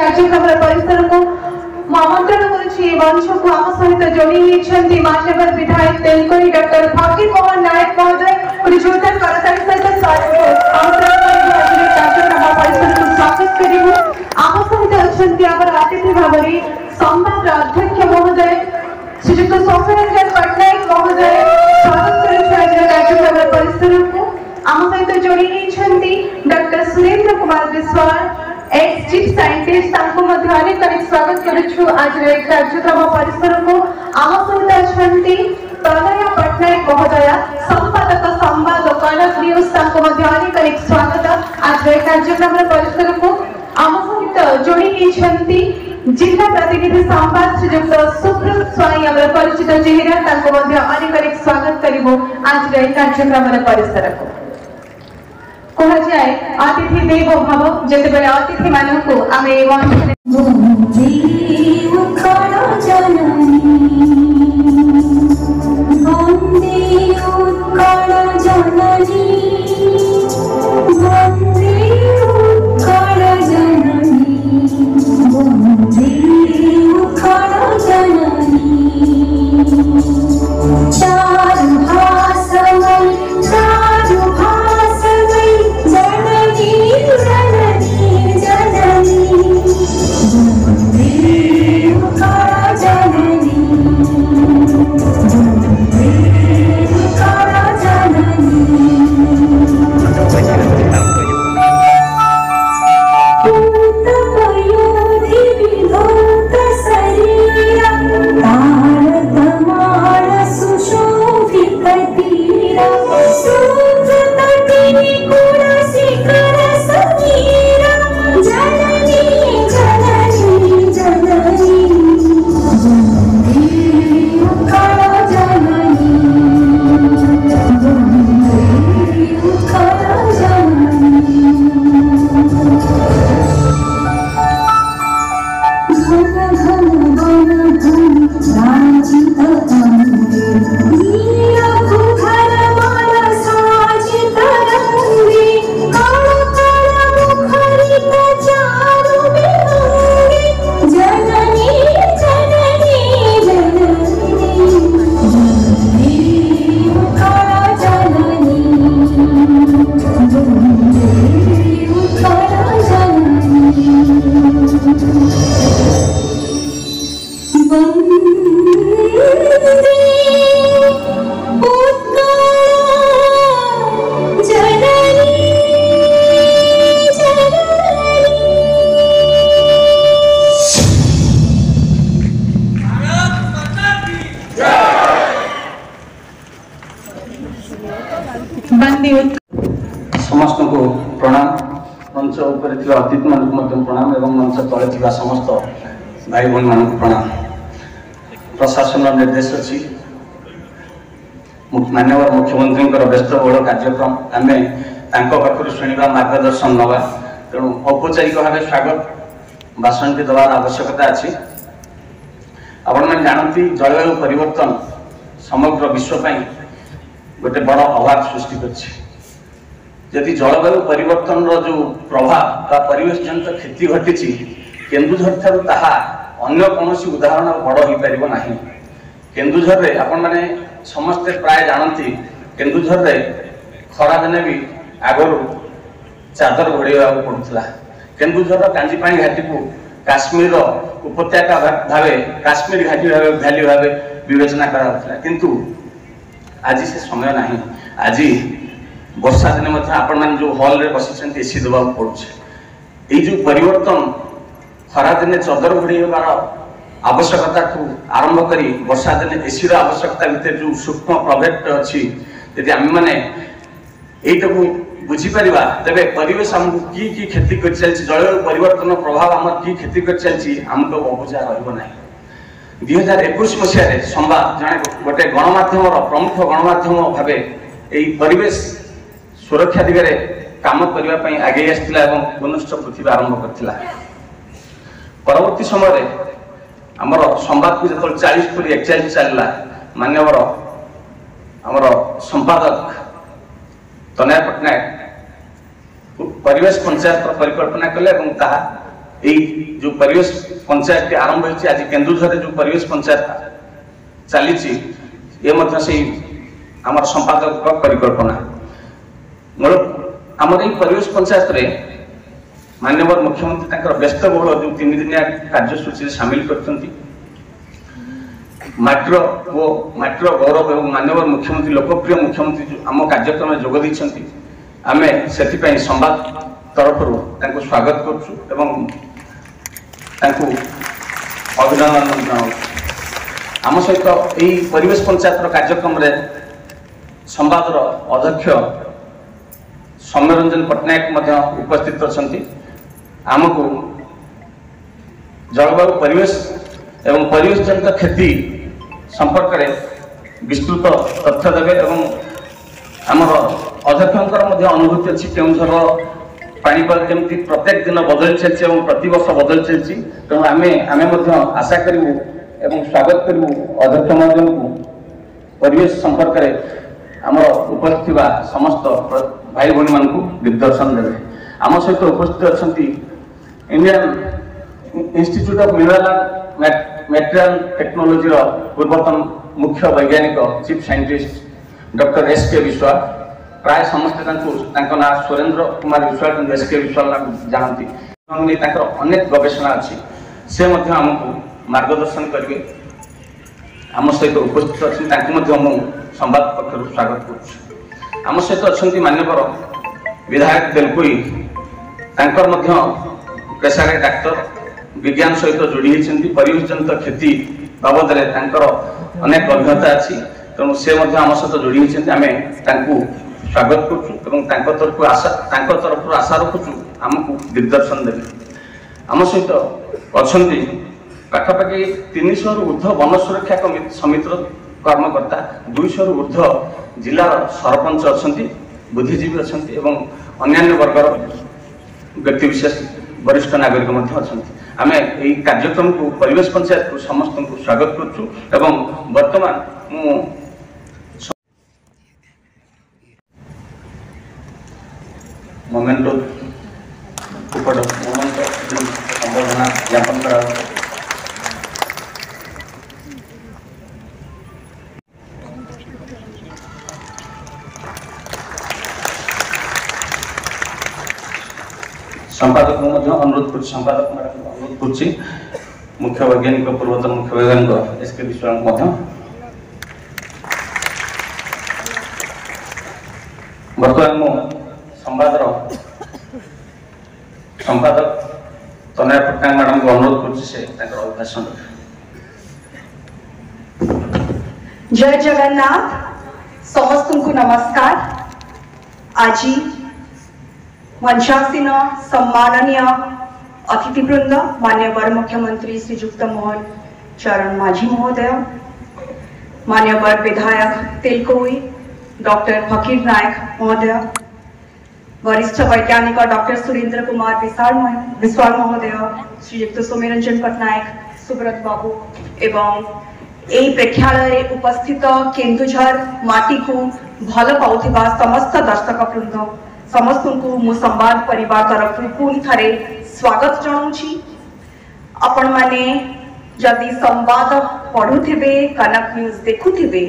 କାର୍ଯ୍ୟକ୍ରମର ପରିସରକୁ ମୁଁ ଆମନ୍ତ୍ରଣ କରୁଛି। ଏ ମଞ୍ଚକୁ ଆମ ସହିତ ଯୋଡ଼ି ହୋଇଛନ୍ତି ମାନ୍ୟବର ବିଧାୟକ ତେଲକୋଇ ଡକ୍ଟର ଫକୀର ମୋହନ ନାୟକ ମହୋଦୟ। ଗୋଟେ ଜୋରଦାର କରତାଳି ସହିତ ସାର୍ଙ୍କୁ ଆମନ୍ତ୍ରଣ କରିବୁ, ଆଜିର କାର୍ଯ୍ୟକ୍ରମ ପରିସରକୁ ସ୍ୱାଗତ କରିବୁ। ଆମ ସହିତ ଅଛନ୍ତି ଆମର ଅତିଥି ଭାବରେ ସମ୍ବାଦର ଅଧ୍ୟକ୍ଷ ମହୋଦୟ ଶ୍ରୀଯୁକ୍ତ ସୌମ୍ୟରଞ୍ଜନ ପଟ୍ଟନାୟକ ମହୋଦୟ। ସ୍ୱାଗତ କରୁଛୁ ଆଜିର କାର୍ଯ୍ୟକ୍ରମର ପରିସରକୁ। ଆମ ସହିତ ଯୋଡ଼ି ହୋଇଛନ୍ତି doctor Surendra Kumar Biswal, X chief scientist, ତାଙ୍କୁ ମଧ୍ୟ ଅନେକ ଅନେକ ସ୍ୱାଗତ କରୁଛୁ ଆଜିର ଏହି କାର୍ଯ୍ୟକ୍ରମ ପରିସରକୁ। ଆମ ସହିତ ଅଛନ୍ତି ପ୍ରଣୟ ପଟ୍ଟନାୟକ ମହୋଦୟ, ସମ୍ପାଦକ ସମ୍ବାଦ ଓ କନକ ନ୍ୟୁଜ୍, ତାଙ୍କୁ ମଧ୍ୟ ଅନେକ ଅନେକ ସ୍ୱାଗତ ଆଜିର ଏହି କାର୍ଯ୍ୟକ୍ରମର ପରିସରକୁ। ଆମ ସହିତ ଯୋଡ଼ି ହୋଇଛନ୍ତି ଜିଲ୍ଲା ପ୍ରତିନିଧି ସମ୍ବାଦ ଶ୍ରୀଯୁକ୍ତ ସୁବ୍ରତ ସ୍ୱାଇଁ, ଆମର ପରିଚିତ ଚେହେରା, ତାଙ୍କୁ ମଧ୍ୟ ଅନେକ ଅନେକ ସ୍ୱାଗତ କରିବୁ ଆଜିର ଏହି କାର୍ଯ୍ୟକ୍ରମର ପରିସରକୁ। କୁହାଯାଏ ଅତିଥି ଦେବ ଭବ। ଯେତେବେଳେ ଅତିଥି ମାନଙ୍କୁ ଆମେ ଏ ମଞ୍ଚରେ ବନ୍ଦେ ଉତ୍କଳ ଜନନୀ, ବନ୍ଦେ ଉତ୍କଳ ଜନନୀ, ବନ୍ଦେ ଉତ୍କଳ ଜନନୀ, ବନ୍ଦେ ଉତ୍କଳ ଜନନୀ। ଚାରୁହାସମୟୀ, ଚାରୁଭାସମୟୀ ଜନନୀ, ଜନନୀ, ଜନନୀ, ବନ୍ଦେ ଉତ୍କଳ ଜନନୀ, ବନ୍ଦେ ଉତ୍କଳ ଜନନୀ। ପୂତପୟୋଧି ବିଧୌତ ଶରୀରା, ତାଳତମାଳ ସୁଶୋଭିତ ତୀରା, ଶୁଭ୍ରତଟିନୀ କୁଳ ଶିଖର ସମୀରା, ଜନନୀ, ଜନନୀ, ଜନନୀ, ବନ୍ଦେ ଉତ୍କଳ ଜନନୀ, ବନ୍ଦେ ଉତ୍କଳ ଜନନୀ। ଘନ ଘନ ବନ ଧନୁ ରାଜିତ ଅଙ୍ଗେ, ନୀଳ ଭୂଧର ମାଳ ସାଜିତ ରଙ୍ଗେ, କଳ କଳ ମୁଖରିତ ଚାରୁ ବିଭଙ୍ଗେ, ଜନନୀ, ଜନନୀ, ଜନନୀ, ବନ୍ଦେ ଉତ୍କଳ ଜନନୀ, ବନ୍ଦେ ଉତ୍କଳ ଜନନୀ। ବନ୍ଦେ ଉତ୍କଳ ଜନନୀ, ଜନନୀ। भारत माता की। ବନ୍ଦେ ଉତ୍କଳ। ସମସ୍ତଙ୍କୁ ପ୍ରଣାମ। ମଞ୍ଚ ଉପରେ ଥିବା ଅତିଥିମାନଙ୍କୁ ମଧ୍ୟ ପ୍ରଣାମ ଏବଂ ମଞ୍ଚ ତଳେ ଥିବା ସମସ୍ତ ଭାଇ ଭଉଣୀମାନଙ୍କୁ ପ୍ରଣାମ। ପ୍ରଶାସନର ନିର୍ଦ୍ଦେଶ ଅଛି, ମାନ୍ୟବର ମୁଖ୍ୟମନ୍ତ୍ରୀଙ୍କର ବ୍ୟସ୍ତବହୁଳ କାର୍ଯ୍ୟକ୍ରମ, ଆମେ ତାଙ୍କ ପାଖରୁ ଶୁଣିବା, ମାର୍ଗଦର୍ଶନ ନେବା। ତେଣୁ ଔପଚାରିକ ଭାବେ ସ୍ୱାଗତ ଭାଷଣଟି ଦେବାର ଆବଶ୍ୟକତା ଅଛି। ଆପଣମାନେ ଜାଣନ୍ତି, ଜଳବାୟୁ ପରିବର୍ତ୍ତନ ସମଗ୍ର ବିଶ୍ୱ ପାଇଁ ଗୋଟେ ବଡ଼ ଅଭାବ ସୃଷ୍ଟି କରିଛି। ଯଦି ଜଳବାୟୁ ପରିବର୍ତ୍ତନର ଯେଉଁ ପ୍ରଭାବ ବା ପରିବେଶ ଜନିତ କ୍ଷତି ଘଟିଛି କେନ୍ଦୁଝର ଠାରୁ, ତାହା ଅନ୍ୟ କୌଣସି ଉଦାହରଣ ବଡ଼ ହୋଇପାରିବ ନାହିଁ। କେନ୍ଦୁଝରରେ ଆପଣମାନେ ସମସ୍ତେ ପ୍ରାୟ ଜାଣନ୍ତି, କେନ୍ଦୁଝରରେ ଖରାଦିନେ ବି ଆଗରୁ ଚାଦର ଘୋଡ଼େଇବାକୁ ପଡୁଥିଲା। କେନ୍ଦୁଝରର କାଞ୍ଜିପାଣି ଘାଟିକୁ କାଶ୍ମୀରର ଉପତ୍ୟକା ଭାବେ, କାଶ୍ମୀର ଘାଟି ଭାବେ, ଭ୍ୟାଲି ଭାବେ ବିବେଚନା କରାଯାଉଥିଲା। କିନ୍ତୁ ଆଜି ସେ ସମୟ ନାହିଁ। ଆଜି ବର୍ଷା ଦିନେ ମଧ୍ୟ ଆପଣମାନେ ଯେଉଁ ହଲରେ ବସିଛନ୍ତି, ଏସି ଦେବାକୁ ପଡୁଛି। ଏଇ ଯେଉଁ ପରିବର୍ତ୍ତନ, ଖରାଦିନେ ଚଦର ଘୋଡ଼େଇବାର ଆବଶ୍ୟକତାଠୁ ଆରମ୍ଭ କରି ବର୍ଷା ଦିନେ ଏସିର ଆବଶ୍ୟକତା ଭିତରେ ଯେଉଁ ସୂକ୍ଷ୍ମ ପ୍ରଭେଦ ଅଛି, ଯଦି ଆମେମାନେ ଏଇଟାକୁ ବୁଝିପାରିବା, ତେବେ ପରିବେଶ ଆମକୁ କି କି କ୍ଷତି କରିଚାଲିଛି, ଜଳବାୟୁ ପରିବର୍ତ୍ତନ ପ୍ରଭାବ ଆମର କି କ୍ଷତି କରିଚାଲିଛି, ଆମକୁ ଆଉ ଅବୁଝା ରହିବ ନାହିଁ। 2021 ମସିହାରେ ସମ୍ବାଦ ଜଣେ ଗୋଟେ ଗଣମାଧ୍ୟମର ପ୍ରମୁଖ ଗଣମାଧ୍ୟମ ଭାବେ ଏଇ ପରିବେଶ ସୁରକ୍ଷା ଦିଗରେ କାମ କରିବା ପାଇଁ ଆଗେଇ ଆସିଥିଲା ଏବଂ ପୁନଶ୍ଚ ପୃଥିବୀ ଆରମ୍ଭ କରିଥିଲା। ପରବର୍ତ୍ତୀ ସମୟରେ ଆମର ସମ୍ବାଦକୁ ଯେତେବେଳେ 40 ପୁରି 41 ଚାଲିଲା, ମାନ୍ୟବର ଆମର ସମ୍ପାଦକ ତନୟ ପଟ୍ଟନାୟକ ପରିବେଶ ପଞ୍ଚାୟତର ପରିକଳ୍ପନା କଲେ ଏବଂ ତାହା ଏଇ ଯେଉଁ ପରିବେଶ ପଞ୍ଚାୟତଟି ଆରମ୍ଭ ହେଇଛି ଆଜି କେନ୍ଦୁଝରରେ, ଯେଉଁ ପରିବେଶ ପଞ୍ଚାୟତ ଚାଲିଛି, ଏ ମଧ୍ୟ ସେଇ ଆମର ସମ୍ପାଦକଙ୍କ ପରିକଳ୍ପନା। ମୂଳ ଆମର ଏଇ ପରିବେଶ ପଞ୍ଚାୟତରେ ମାନ୍ୟବର ମୁଖ୍ୟମନ୍ତ୍ରୀ ତାଙ୍କର ବ୍ୟସ୍ତବହୁଳ ଯେଉଁ 3 ଦିନିଆ କାର୍ଯ୍ୟସୂଚୀରେ ସାମିଲ କରିଛନ୍ତି। ମାଟିର ଓ ମାଟିର ଗୌରବ ଏବଂ ମାନ୍ୟବର ମୁଖ୍ୟମନ୍ତ୍ରୀ, ଲୋକପ୍ରିୟ ମୁଖ୍ୟମନ୍ତ୍ରୀ ଯେଉଁ ଆମ କାର୍ଯ୍ୟକ୍ରମରେ ଯୋଗ ଦେଇଛନ୍ତି, ଆମେ ସେଥିପାଇଁ ସମ୍ବାଦ ତରଫରୁ ତାଙ୍କୁ ସ୍ୱାଗତ କରୁଛୁ ଏବଂ ତାଙ୍କୁ ଅଭିନନ୍ଦନ ଜଣାଉଛୁ। ଆମ ସହିତ ଏହି ପରିବେଶ ପଞ୍ଚାୟତର କାର୍ଯ୍ୟକ୍ରମରେ ସମ୍ବାଦର ଅଧ୍ୟକ୍ଷ ସୌମ୍ୟରଞ୍ଜନ ପଟ୍ଟନାୟକ ମଧ୍ୟ ଉପସ୍ଥିତ ଅଛନ୍ତି। ଆମକୁ ଜଳବାୟୁ ପରିବେଶ ଏବଂ ପରିବେଶ ଜନିତ କ୍ଷତି ସମ୍ପର୍କରେ ବିସ୍ତୃତ ତଥ୍ୟ ଦେବେ ଏବଂ ଆମର ଅଧ୍ୟକ୍ଷଙ୍କର ମଧ୍ୟ ଅନୁଭୂତି ଅଛି, କେଉଁଝରର ପାଣିପାଗ କେମିତି ପ୍ରତ୍ୟେକ ଦିନ ବଦଳି ଚାଲିଛି ଏବଂ ପ୍ରତିବର୍ଷ ବଦଳି ଚାଲିଛି। ତେଣୁ ଆମେ ମଧ୍ୟ ଆଶା କରିବୁ ଏବଂ ସ୍ୱାଗତ କରିବୁ ଅଧ୍ୟକ୍ଷ ମହୋଦୟଙ୍କୁ। ପରିବେଶ ସମ୍ପର୍କରେ ଆମର ଉପସ୍ଥିତ ଥିବା ସମସ୍ତ ଭାଇ ଭଉଣୀମାନଙ୍କୁ ଦିଗ୍ଦର୍ଶନ ଦେବେ। ଆମ ସହିତ ଉପସ୍ଥିତ ଅଛନ୍ତି Indian Institute of Mineral and Material ଟେକ୍ନୋଲୋଜିର ପୂର୍ବତନ ମୁଖ୍ୟ ବୈଜ୍ଞାନିକ, chief scientist doctor S K Biswal. ପ୍ରାୟ ସମସ୍ତେ ତାଙ୍କୁ, ତାଙ୍କ ନାଁ ସୁରେନ୍ଦ୍ର କୁମାର ବିଶ୍ୱାଳ, କିନ୍ତୁ ଏସ୍ କେ ବିଶ୍ୱାଳ ନାଁ ଜାଣନ୍ତି। ନେଇ ତାଙ୍କର ଅନେକ ଗବେଷଣା ଅଛି, ସେ ମଧ୍ୟ ଆମକୁ ମାର୍ଗଦର୍ଶନ କରିବେ। ଆମ ସହିତ ଉପସ୍ଥିତ ଅଛନ୍ତି, ତାଙ୍କୁ ମଧ୍ୟ ମୁଁ ସମ୍ବାଦ ପକ୍ଷରୁ ସ୍ୱାଗତ କରୁଛି। ଆମ ସହିତ ଅଛନ୍ତି ମାନ୍ୟବର ବିଧାୟକ ତେଲକୋଇ। ତାଙ୍କର ମଧ୍ୟ ପେଶାରେ ଡାକ୍ତର, ବିଜ୍ଞାନ ସହିତ ଯୋଡ଼ି ହେଇଛନ୍ତି। ପରିବେଶ ଜନିତ କ୍ଷତି ବାବଦରେ ତାଙ୍କର ଅନେକ ଅଭିଜ୍ଞତା ଅଛି, ତେଣୁ ସେ ମଧ୍ୟ ଆମ ସହିତ ଯୋଡ଼ି ହେଇଛନ୍ତି। ଆମେ ତାଙ୍କୁ ସ୍ୱାଗତ କରୁଛୁ ଏବଂ ତାଙ୍କ ତରଫରୁ ଆଶା ରଖୁଛୁ ଆମକୁ ଦିଗ୍ଦର୍ଶନ ଦେବେ। ଆମ ସହିତ ଅଛନ୍ତି ପାଖାପାଖି 300ରୁ ଉର୍ଦ୍ଧ୍ୱ ବନ ସୁରକ୍ଷା ସମିତିର କର୍ମକର୍ତ୍ତା, 200ରୁ ଉର୍ଦ୍ଧ୍ୱ ଜିଲ୍ଲାର ସରପଞ୍ଚ ଅଛନ୍ତି, ବୁଦ୍ଧିଜୀବୀ ଅଛନ୍ତି ଏବଂ ଅନ୍ୟାନ୍ୟ ବର୍ଗର ବ୍ୟକ୍ତିବିଶେଷ, ବରିଷ୍ଠ ନାଗରିକ ମଧ୍ୟ ଅଛନ୍ତି। ଆମେ ଏହି କାର୍ଯ୍ୟକ୍ରମକୁ, ପରିବେଶ ପଞ୍ଚାୟତକୁ ସମସ୍ତଙ୍କୁ ସ୍ୱାଗତ କରୁଛୁ ଏବଂ ବର୍ତ୍ତମାନ ମୁଁ ମୋମେଣ୍ଟୋ ଉପର ମୋମେଣ୍ଟୋ ସମ୍ବର୍ଦ୍ଧନା ଜ୍ଞାପନ କରାଯାଉଛି। ସମ୍ପାଦକଙ୍କୁ ମଧ୍ୟ ଅନୁରୋଧ କରୁଛି, ସମ୍ପାଦକ ମ୍ୟାଡ଼ାମଙ୍କୁ ଅନୁରୋଧ କରୁଛି, ମୁଖ୍ୟ ବୈଜ୍ଞାନିକ, ପୂର୍ବତନ ମୁଖ୍ୟ ବୈଜ୍ଞାନିକ ଏସ୍ କେ ବିଶ୍ୱାଳଙ୍କୁ ମଧ୍ୟ। ବର୍ତ୍ତମାନ ମୁଁ ସମ୍ବାଦର ସମ୍ପାଦକ ତନୟା ପଟ୍ଟନାୟକ ମ୍ୟାଡ଼ାମଙ୍କୁ ଅନୁରୋଧ କରୁଛି, ସେ ତାଙ୍କର ଅଭିଭାଷଣ ରଖିବେ। ଜୟ ଜଗନ୍ନାଥ। ସମସ୍ତଙ୍କୁ ନମସ୍କାର। ଆଜି ମଞ୍ଚାସୀନ ସମ୍ମାନନୀୟ ଅତିଥିବୃନ୍ଦ, ମାନ୍ୟବର ମୁଖ୍ୟମନ୍ତ୍ରୀ ଶ୍ରୀଯୁକ୍ତ ମୋହନ ଚରଣ ମାଝୀ ମହୋଦୟ, ମାନ୍ୟବର ବିଧାୟକ ତେଲକୋଇ ଡକ୍ଟର ଫକୀର ନାୟକ ମହୋଦୟ, ବରିଷ୍ଠ ବୈଜ୍ଞାନିକ ଡକ୍ଟର ସୁରେନ୍ଦ୍ର କୁମାର ବିଶ୍ୱାଳ ମହୋଦୟ, ଶ୍ରୀଯୁକ୍ତ ସୌମ୍ୟରଞ୍ଜନ ପଟ୍ଟନାୟକ, ସୁବ୍ରତ ବାବୁ ଏବଂ ଏହି ପ୍ରେକ୍ଷାଳୟରେ ଉପସ୍ଥିତ କେନ୍ଦୁଝର ମାଟିକୁ ଭଲ ପାଉଥିବା ସମସ୍ତ ଦର୍ଶକ ବୃନ୍ଦ, ସମସ୍ତଙ୍କୁ ମୁଁ ସମ୍ବାଦ ପରିବାର ତରଫରୁ ପୁଣି ଥରେ ସ୍ୱାଗତ ଜଣାଉଛି। ଆପଣମାନେ ଯଦି ସମ୍ବାଦ ପଢୁଥିବେ, କନକ ନ୍ୟୁଜ୍ ଦେଖୁଥିବେ,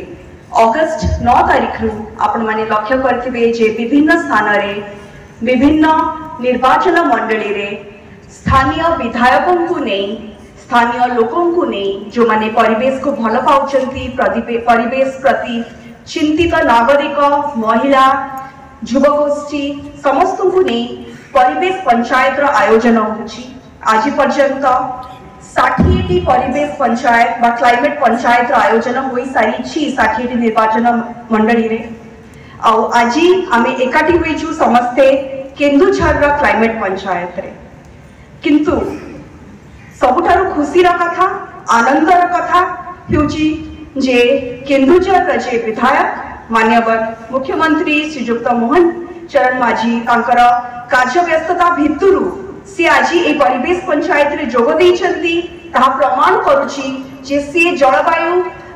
ଅଗଷ୍ଟ 9 ତାରିଖରୁ ଆପଣମାନେ ଲକ୍ଷ୍ୟ କରିଥିବେ ଯେ ବିଭିନ୍ନ ସ୍ଥାନରେ, ବିଭିନ୍ନ ନିର୍ବାଚନ ମଣ୍ଡଳୀରେ ସ୍ଥାନୀୟ ବିଧାୟକଙ୍କୁ ନେଇ, ସ୍ଥାନୀୟ ଲୋକଙ୍କୁ ନେଇ, ଯେଉଁମାନେ ପରିବେଶକୁ ଭଲ ପାଉଛନ୍ତି, ପରିବେଶ ପ୍ରତି ଚିନ୍ତିତ ନାଗରିକ, ମହିଳା, ଯୁବଗୋଷ୍ଠୀ, ସମସ୍ତଙ୍କୁ ନେଇ ପରିବେଶ ପଞ୍ଚାୟତର ଆୟୋଜନ ହେଉଛି। ଆଜି ପର୍ଯ୍ୟନ୍ତ 60ଟି ପରିବେଶ ପଞ୍ଚାୟତ ବା କ୍ଲାଇମେଟ୍ ପଞ୍ଚାୟତର ଆୟୋଜନ ହୋଇସାରିଛି 60ଟି ନିର୍ବାଚନ ମଣ୍ଡଳୀରେ। ଆଉ ଆଜି ଆମେ ଏକାଠି ହୋଇଛୁ ସମସ୍ତେ କେନ୍ଦୁଝରର କ୍ଲାଇମେଟ୍ ପଞ୍ଚାୟତରେ। କିନ୍ତୁ ସବୁଠାରୁ ଖୁସିର କଥା, ଆନନ୍ଦର କଥା ହେଉଛି ଯେ କେନ୍ଦୁଝରର ଯେ ବିଧାୟକ ମାନ୍ୟବର ମୁଖ୍ୟମନ୍ତ୍ରୀ ଶ୍ରୀଯୁକ୍ତ ମୋହନ ଚରଣ ମାଝୀ, ତାଙ୍କର କାର୍ଯ୍ୟ ବ୍ୟସ୍ତତା ଭିତରୁ ସେ ଆଜି ଏହି ପରିବେଶ ପଞ୍ଚାୟତରେ ଯୋଗ ଦେଇଛନ୍ତି। ତାହା ପ୍ରମାଣ କରୁଛି ଯେ ସେ ଜଳବାୟୁ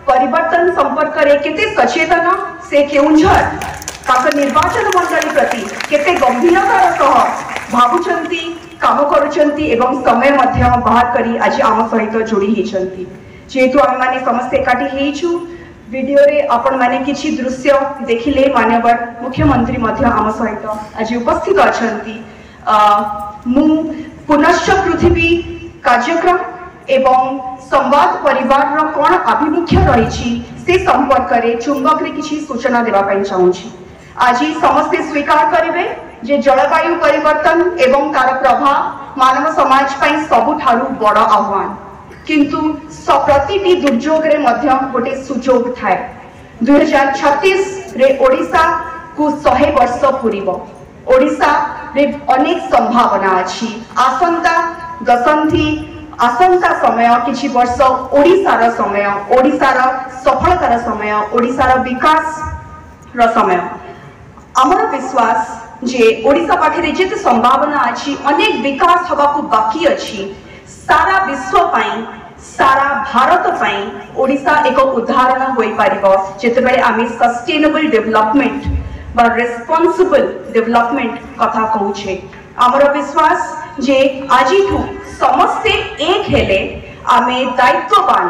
ପରିବର୍ତ୍ତନ ସମ୍ପର୍କରେ କେତେ ସଚେତନ, ସେ କେଉଁଝର, ତାଙ୍କ ନିର୍ବାଚନ ମଣ୍ଡଳୀ ପ୍ରତି କେତେ ଗମ୍ଭୀରତାର ସହ ଭାବୁଛନ୍ତି। କାମ କରୁଛନ୍ତି ଏବଂ ସମୟ ମଧ୍ୟ ବାହାର କରି ଆଜି ଆମ ସହିତ ଯୋଡ଼ି ହେଇଛନ୍ତି। ଯେହେତୁ ଆମେମାନେ ସମସ୍ତେ ଏକାଠି ହେଇଛୁ, ଭିଡ଼ିଓରେ ଆପଣମାନେ କିଛି ଦୃଶ୍ୟ ଦେଖିଲେ, ମାନ୍ୟବର ମୁଖ୍ୟମନ୍ତ୍ରୀ ମଧ୍ୟ ଆମ ସହିତ ଆଜି ଉପସ୍ଥିତ ଅଛନ୍ତି। ମୁଁ ପୁନଶ୍ଚ ପୃଥିବୀ କାର୍ଯ୍ୟକ୍ରମ ଏବଂ ସମ୍ବାଦ ପରିବାରର କ'ଣ ଆଭିମୁଖ୍ୟ ରହିଛି ସେ ସମ୍ପର୍କରେ ଚୁମ୍ବକରେ କିଛି ସୂଚନା ଦେବା ପାଇଁ ଚାହୁଁଛି। ଆଜି ସମସ୍ତେ ସ୍ୱୀକାର କରିବେ ଯେ ଜଳବାୟୁ ପରିବର୍ତ୍ତନ ଏବଂ ତାର ପ୍ରଭାବ ମାନବ ସମାଜ ପାଇଁ ସବୁଠାରୁ ବଡ଼ ଆହ୍ୱାନ, କିନ୍ତୁ ପ୍ରତିଟି ଦୁର୍ଯୋଗରେ ମଧ୍ୟ ଗୋଟେ ସୁଯୋଗ ଥାଏ। 2036ରେ ଓଡ଼ିଶାକୁ 100 ବର୍ଷ ପୂରିବ। ଓଡ଼ିଶାରେ ଅନେକ ସମ୍ଭାବନା ଅଛି। ଆସନ୍ତା ଦଶନ୍ଧି, ଆସନ୍ତା ସମୟ କିଛି ବର୍ଷ ଓଡ଼ିଶାର ସମୟ, ଓଡ଼ିଶାର ସଫଳତାର ସମୟ, ଓଡ଼ିଶାର ବିକାଶର ସମୟ। ଆମର ବିଶ୍ୱାସ ଯେ ଓଡ଼ିଶା ପାଖରେ ଯେତେ ସମ୍ଭାବନା ଅଛି, ଅନେକ ବିକାଶ ହେବାକୁ ବାକି ଅଛି। ସାରା ବିଶ୍ୱ ପାଇଁ, ସାରା ଭାରତ ପାଇଁ ଓଡ଼ିଶା ଏକ ଉଦାହରଣ ହୋଇପାରିବ, ଯେତେବେଳେ ଆମେ ସଷ୍ଟେନେବଲ ଡେଭଲପମେଣ୍ଟ ବା ରେସ୍ପନ୍ସିବଲ ଡେଭଲପମେଣ୍ଟ କଥା କହୁଛେ। ଆମର ବିଶ୍ୱାସ ଯେ ଆଜିଠୁ ସମସ୍ତେ ଏକ ହେଲେ ଆମେ ଦାୟିତ୍ୱବାନ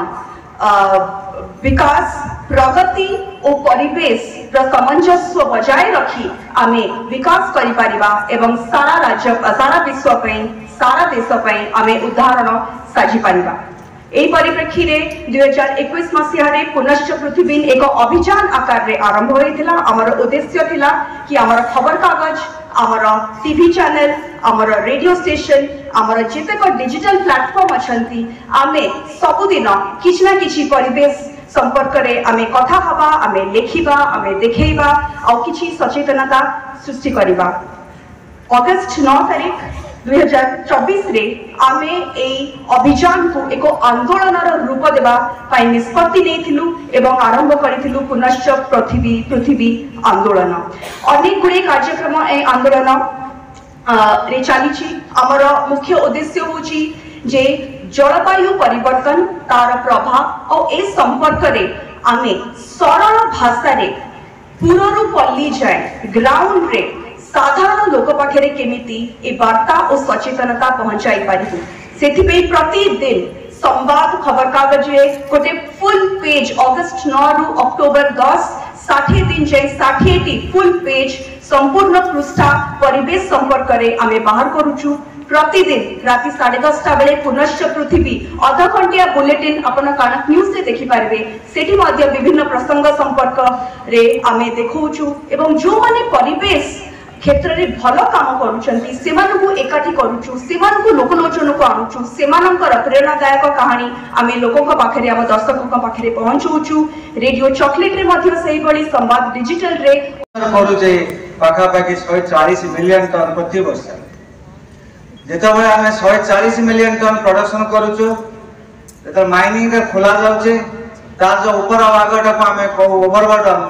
ବିକାଶ, ପ୍ରଗତି ଓ ପରିବେଶର ସାମଞ୍ଜସ୍ୟ ବଜାୟ ରଖି ଆମେ ବିକାଶ କରିପାରିବା ଏବଂ ସାରା ରାଜ୍ୟ, ସାରା ବିଶ୍ୱ ପାଇଁ, ସାରା ଦେଶ ପାଇଁ ଆମେ ଉଦାହରଣ ସାଜିପାରିବା। ଏହି ପରିପ୍ରେକ୍ଷୀରେ 2021 ମସିହାରେ ପୁନଶ୍ଚ ପୃଥିବୀ ଏକ ଅଭିଯାନ ଆକାରରେ ଆରମ୍ଭ ହୋଇଥିଲା। ଆମର ଉଦ୍ଦେଶ୍ୟ ଥିଲା କି ଆମର ଖବରକାଗଜ, ଆମର ଟିଭି ଚ୍ୟାନେଲ, ଆମର ରେଡିଓ ଷ୍ଟେସନ, ଆମର ଯେତେକ ଡିଜିଟାଲ ପ୍ଲାଟଫର୍ମ ଅଛନ୍ତି, ଆମେ ସବୁଦିନ କିଛି ନା କିଛି ପରିବେଶ ସମ୍ପର୍କରେ ଆମେ କଥା ହେବା, ଆମେ ଲେଖିବା, ଆମେ ଦେଖେଇବା ଆଉ କିଛି ସଚେତନତା ସୃଷ୍ଟି କରିବା। ଅଗଷ୍ଟ 9 ତାରିଖ 2024ରେ ଆମେ ଏଇ ଅଭିଯାନକୁ ଏକ ଆନ୍ଦୋଳନର ରୂପ ଦେବା ପାଇଁ ନିଷ୍ପତ୍ତି ନେଇଥିଲୁ ଏବଂ ଆରମ୍ଭ କରିଥିଲୁ ପୁନଶ୍ଚ ପୃଥିବୀ ଆନ୍ଦୋଳନ। ଅନେକ ଗୁଡ଼ିଏ କାର୍ଯ୍ୟକ୍ରମ ଏ ଆନ୍ଦୋଳନ ରେ ଚାଲିଛି। ଆମର ମୁଖ୍ୟ ଉଦ୍ଦେଶ୍ୟ ହେଉଛି ଯେ ଜଳବାୟୁ ପରିବର୍ତ୍ତନ, ତାର ପ୍ରଭାବ ଆଉ ଏ ସମ୍ପର୍କରେ ଆମେ ସରଳ ଭାଷାରେ ପୁରରୁ ପଲ୍ଲୀ ଯାଏ ଗ୍ରାଉଣ୍ଡରେ ସାଧାରଣ ଲୋକ ପାଖରେ କେମିତି ଏ ବାର୍ତ୍ତା ଓ ସଚେତନତା ପହଞ୍ଚାଇ ପାରିବୁ, ସେଥିପାଇଁ ପ୍ରତିଦିନ ସମ୍ବାଦ ଖବରକାଗଜରେ ଗୋଟେ ଫୁଲ ପେଜ ଅଗଷ୍ଟ 9ରୁ ଅକ୍ଟୋବର 10, 60 ଦିନ ଯାଏ 60ଟି ଫୁଲ ପେଜ ସମ୍ପୂର୍ଣ୍ଣ ପୃଷ୍ଠା ପରିବେଶ ସମ୍ପର୍କରେ ଆମେ ବାହାର କରୁଛୁ। ପ୍ରତିଦିନ ରାତି 10:30 ବେଳେ ପୁନଶ୍ଚ ପୃଥିବୀ ଅଧଘଣ୍ଟିଆ ବୁଲେଟିନ ଆପଣ କନକ ନ୍ୟୁଜରେ ଦେଖିପାରିବେ। ସେଠି ମଧ୍ୟ ବିଭିନ୍ନ ପ୍ରସଙ୍ଗ ସମ୍ପର୍କରେ ଆମେ ଦେଖାଉଛୁ ଏବଂ ଯେଉଁମାନେ ପରିବେଶ କ୍ଷେତ୍ରରେ ଭଲ କାମ କରୁଛନ୍ତି ସେମାନଙ୍କୁ ଏକାଠି କରୁଛୁ, ସେମାନଙ୍କୁ ଲୋକଲୋଚନକୁ ଆଣୁଛୁ, ସେମାନଙ୍କର ପ୍ରେରଣାଦାୟକ କାହାଣୀ ଆମେ ଲୋକଙ୍କ ପାଖରେ, ଆମ ଦର୍ଶକଙ୍କ ପାଖରେ ପହଞ୍ଚଉଛୁ। ରେଡିଓ ଚକୋଲେଟରେ ମଧ୍ୟ ସେଇଭଳି, ସମ୍ବାଦ ଡିଜିଟାଲରେ କରୁଛେ ପାଖାପାଖି 140 ମିଲିୟନ ଟନ୍ ପ୍ରତି ବର୍ଷ। ଯେତେବେଳେ ଆମେ 140 ମିଲିୟନ ଟନ୍ ପ୍ରଡକ୍ସନ କରୁଛୁ, ଯେତେବେଳେ ମାଇନିଂରେ ଖୋଲା ଯାଉଛି, ତାର ଯୋଉ ଉପର ଭାଗଟାକୁ ଆମେ କହୁ ଓଭରବର୍ଡନ,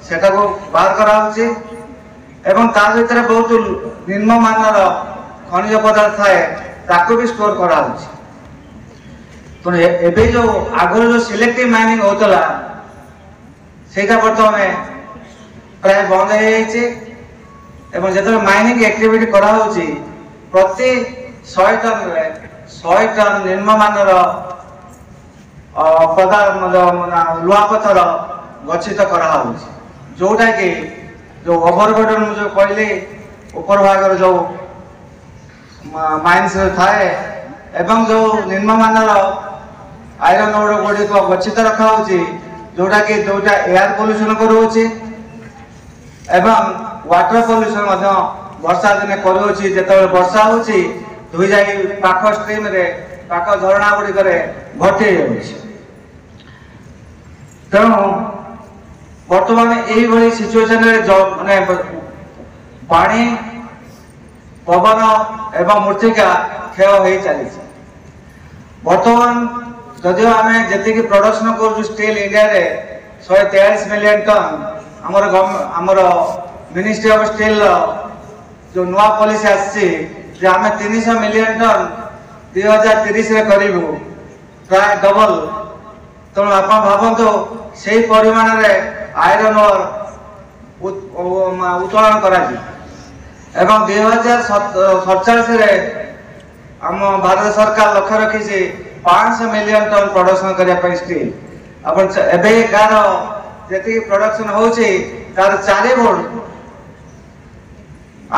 ସେଟାକୁ ବାହାର କରାହଉଛି ଏବଂ ତା ଭିତରେ ବହୁତ ନିମ୍ନମାନର ଖଣିଜ ପଦାର୍ଥ ଥାଏ, ତାକୁ ବି ଷ୍ଟୋର କରାହଉଛି। ତେଣୁ ଏବେ ଯୋଉ ଆଗରୁ ଯୋଉ ସିଲେକ୍ଟିଭ ମାଇନିଂ ହଉଥିଲା, ସେଇଟା ବର୍ତ୍ତମାନ ପ୍ରାୟ ବନ୍ଦ ହେଇଯାଇଛି। ଏବଂ ଯେତେବେଳେ ମାଇନିଂ ଆକ୍ଟିଭିଟି କରାହଉଛି, ପ୍ରତି 100 ଟନ୍ରେ 100 ଟନ୍ ନିମ୍ନମାନର ଲୁହାପଥର ଗଚ୍ଛିତ କରାହଉଛି, ଯୋଉଟାକି ଯୋଉ ଓଭରବର୍ଡନ ମୁଁ ଯୋଉ କହିଲି ଉପର ଭାଗରେ ଯୋଉ ମାଇନ୍ସ ଥାଏ ଏବଂ ଯୋଉ ନିମ୍ନମାନର ଆଇରନ୍ ଓର ଗୁଡ଼ିକ ଗଚ୍ଛିତ ରଖାହଉଛି, ଯୋଉଟାକି ଯୋଉଟା ଏୟାର ପଲ୍ୟୁସନ କରୁଅଛି ଏବଂ ୱାଟର ପଲ୍ୟୁସନ ମଧ୍ୟ ବର୍ଷା ଦିନେ କରୁଅଛି। ଯେତେବେଳେ ବର୍ଷା ହଉଛି, ଧୋଇ ଯାଇ ପାଖ ଷ୍ଟ୍ରିମରେ, ପାଖ ଝରଣା ଗୁଡ଼ିକରେ ଭର୍ତ୍ତି ହେଇଯାଉଛି। ତେଣୁ ବର୍ତ୍ତମାନ ଏଇଭଳି ସିଚୁଏସନରେ ମାନେ ପାଣି, ପବନ ଏବଂ ମୃତ୍ତିକା କ୍ଷୟ ହେଇ ଚାଲିଛି। ବର୍ତ୍ତମାନ ଯଦିଓ ଆମେ ଯେତିକି ପ୍ରଡକ୍ସନ କରୁଛୁ ଷ୍ଟିଲ୍ ଇଣ୍ଡିଆରେ 143 ମିଲିୟନ ଟନ୍, ଆମର ମିନିଷ୍ଟ୍ରି ଅଫ ଷ୍ଟିଲ୍ର ଯୋଉ ନୂଆ ପଲିସି ଆସିଛି ଯେ ଆମେ 300 ମିଲିୟନ ଟନ୍ 2030ରେ କରିବୁ, ପ୍ରାୟ ଡବଲ। ତେଣୁ ଆପଣ ଭାବନ୍ତୁ ସେଇ ପରିମାଣରେ ଆଇରନ୍ ଓର୍ ଉତ୍ତୋଳନ କରାଯିବ ଏବଂ 2047ରେ ଆମ ଭାରତ ସରକାର ଲକ୍ଷ୍ୟ ରଖିଛି 500 ମିଲିୟନ ଟନ୍ ପ୍ରଡକ୍ସନ କରିବା ପାଇଁ ଷ୍ଟିଲ୍। ଆପଣ ଏବେକାର ଯେତିକି ପ୍ରଡକ୍ସନ ହେଉଛି ତାର 4 ଗୁଣ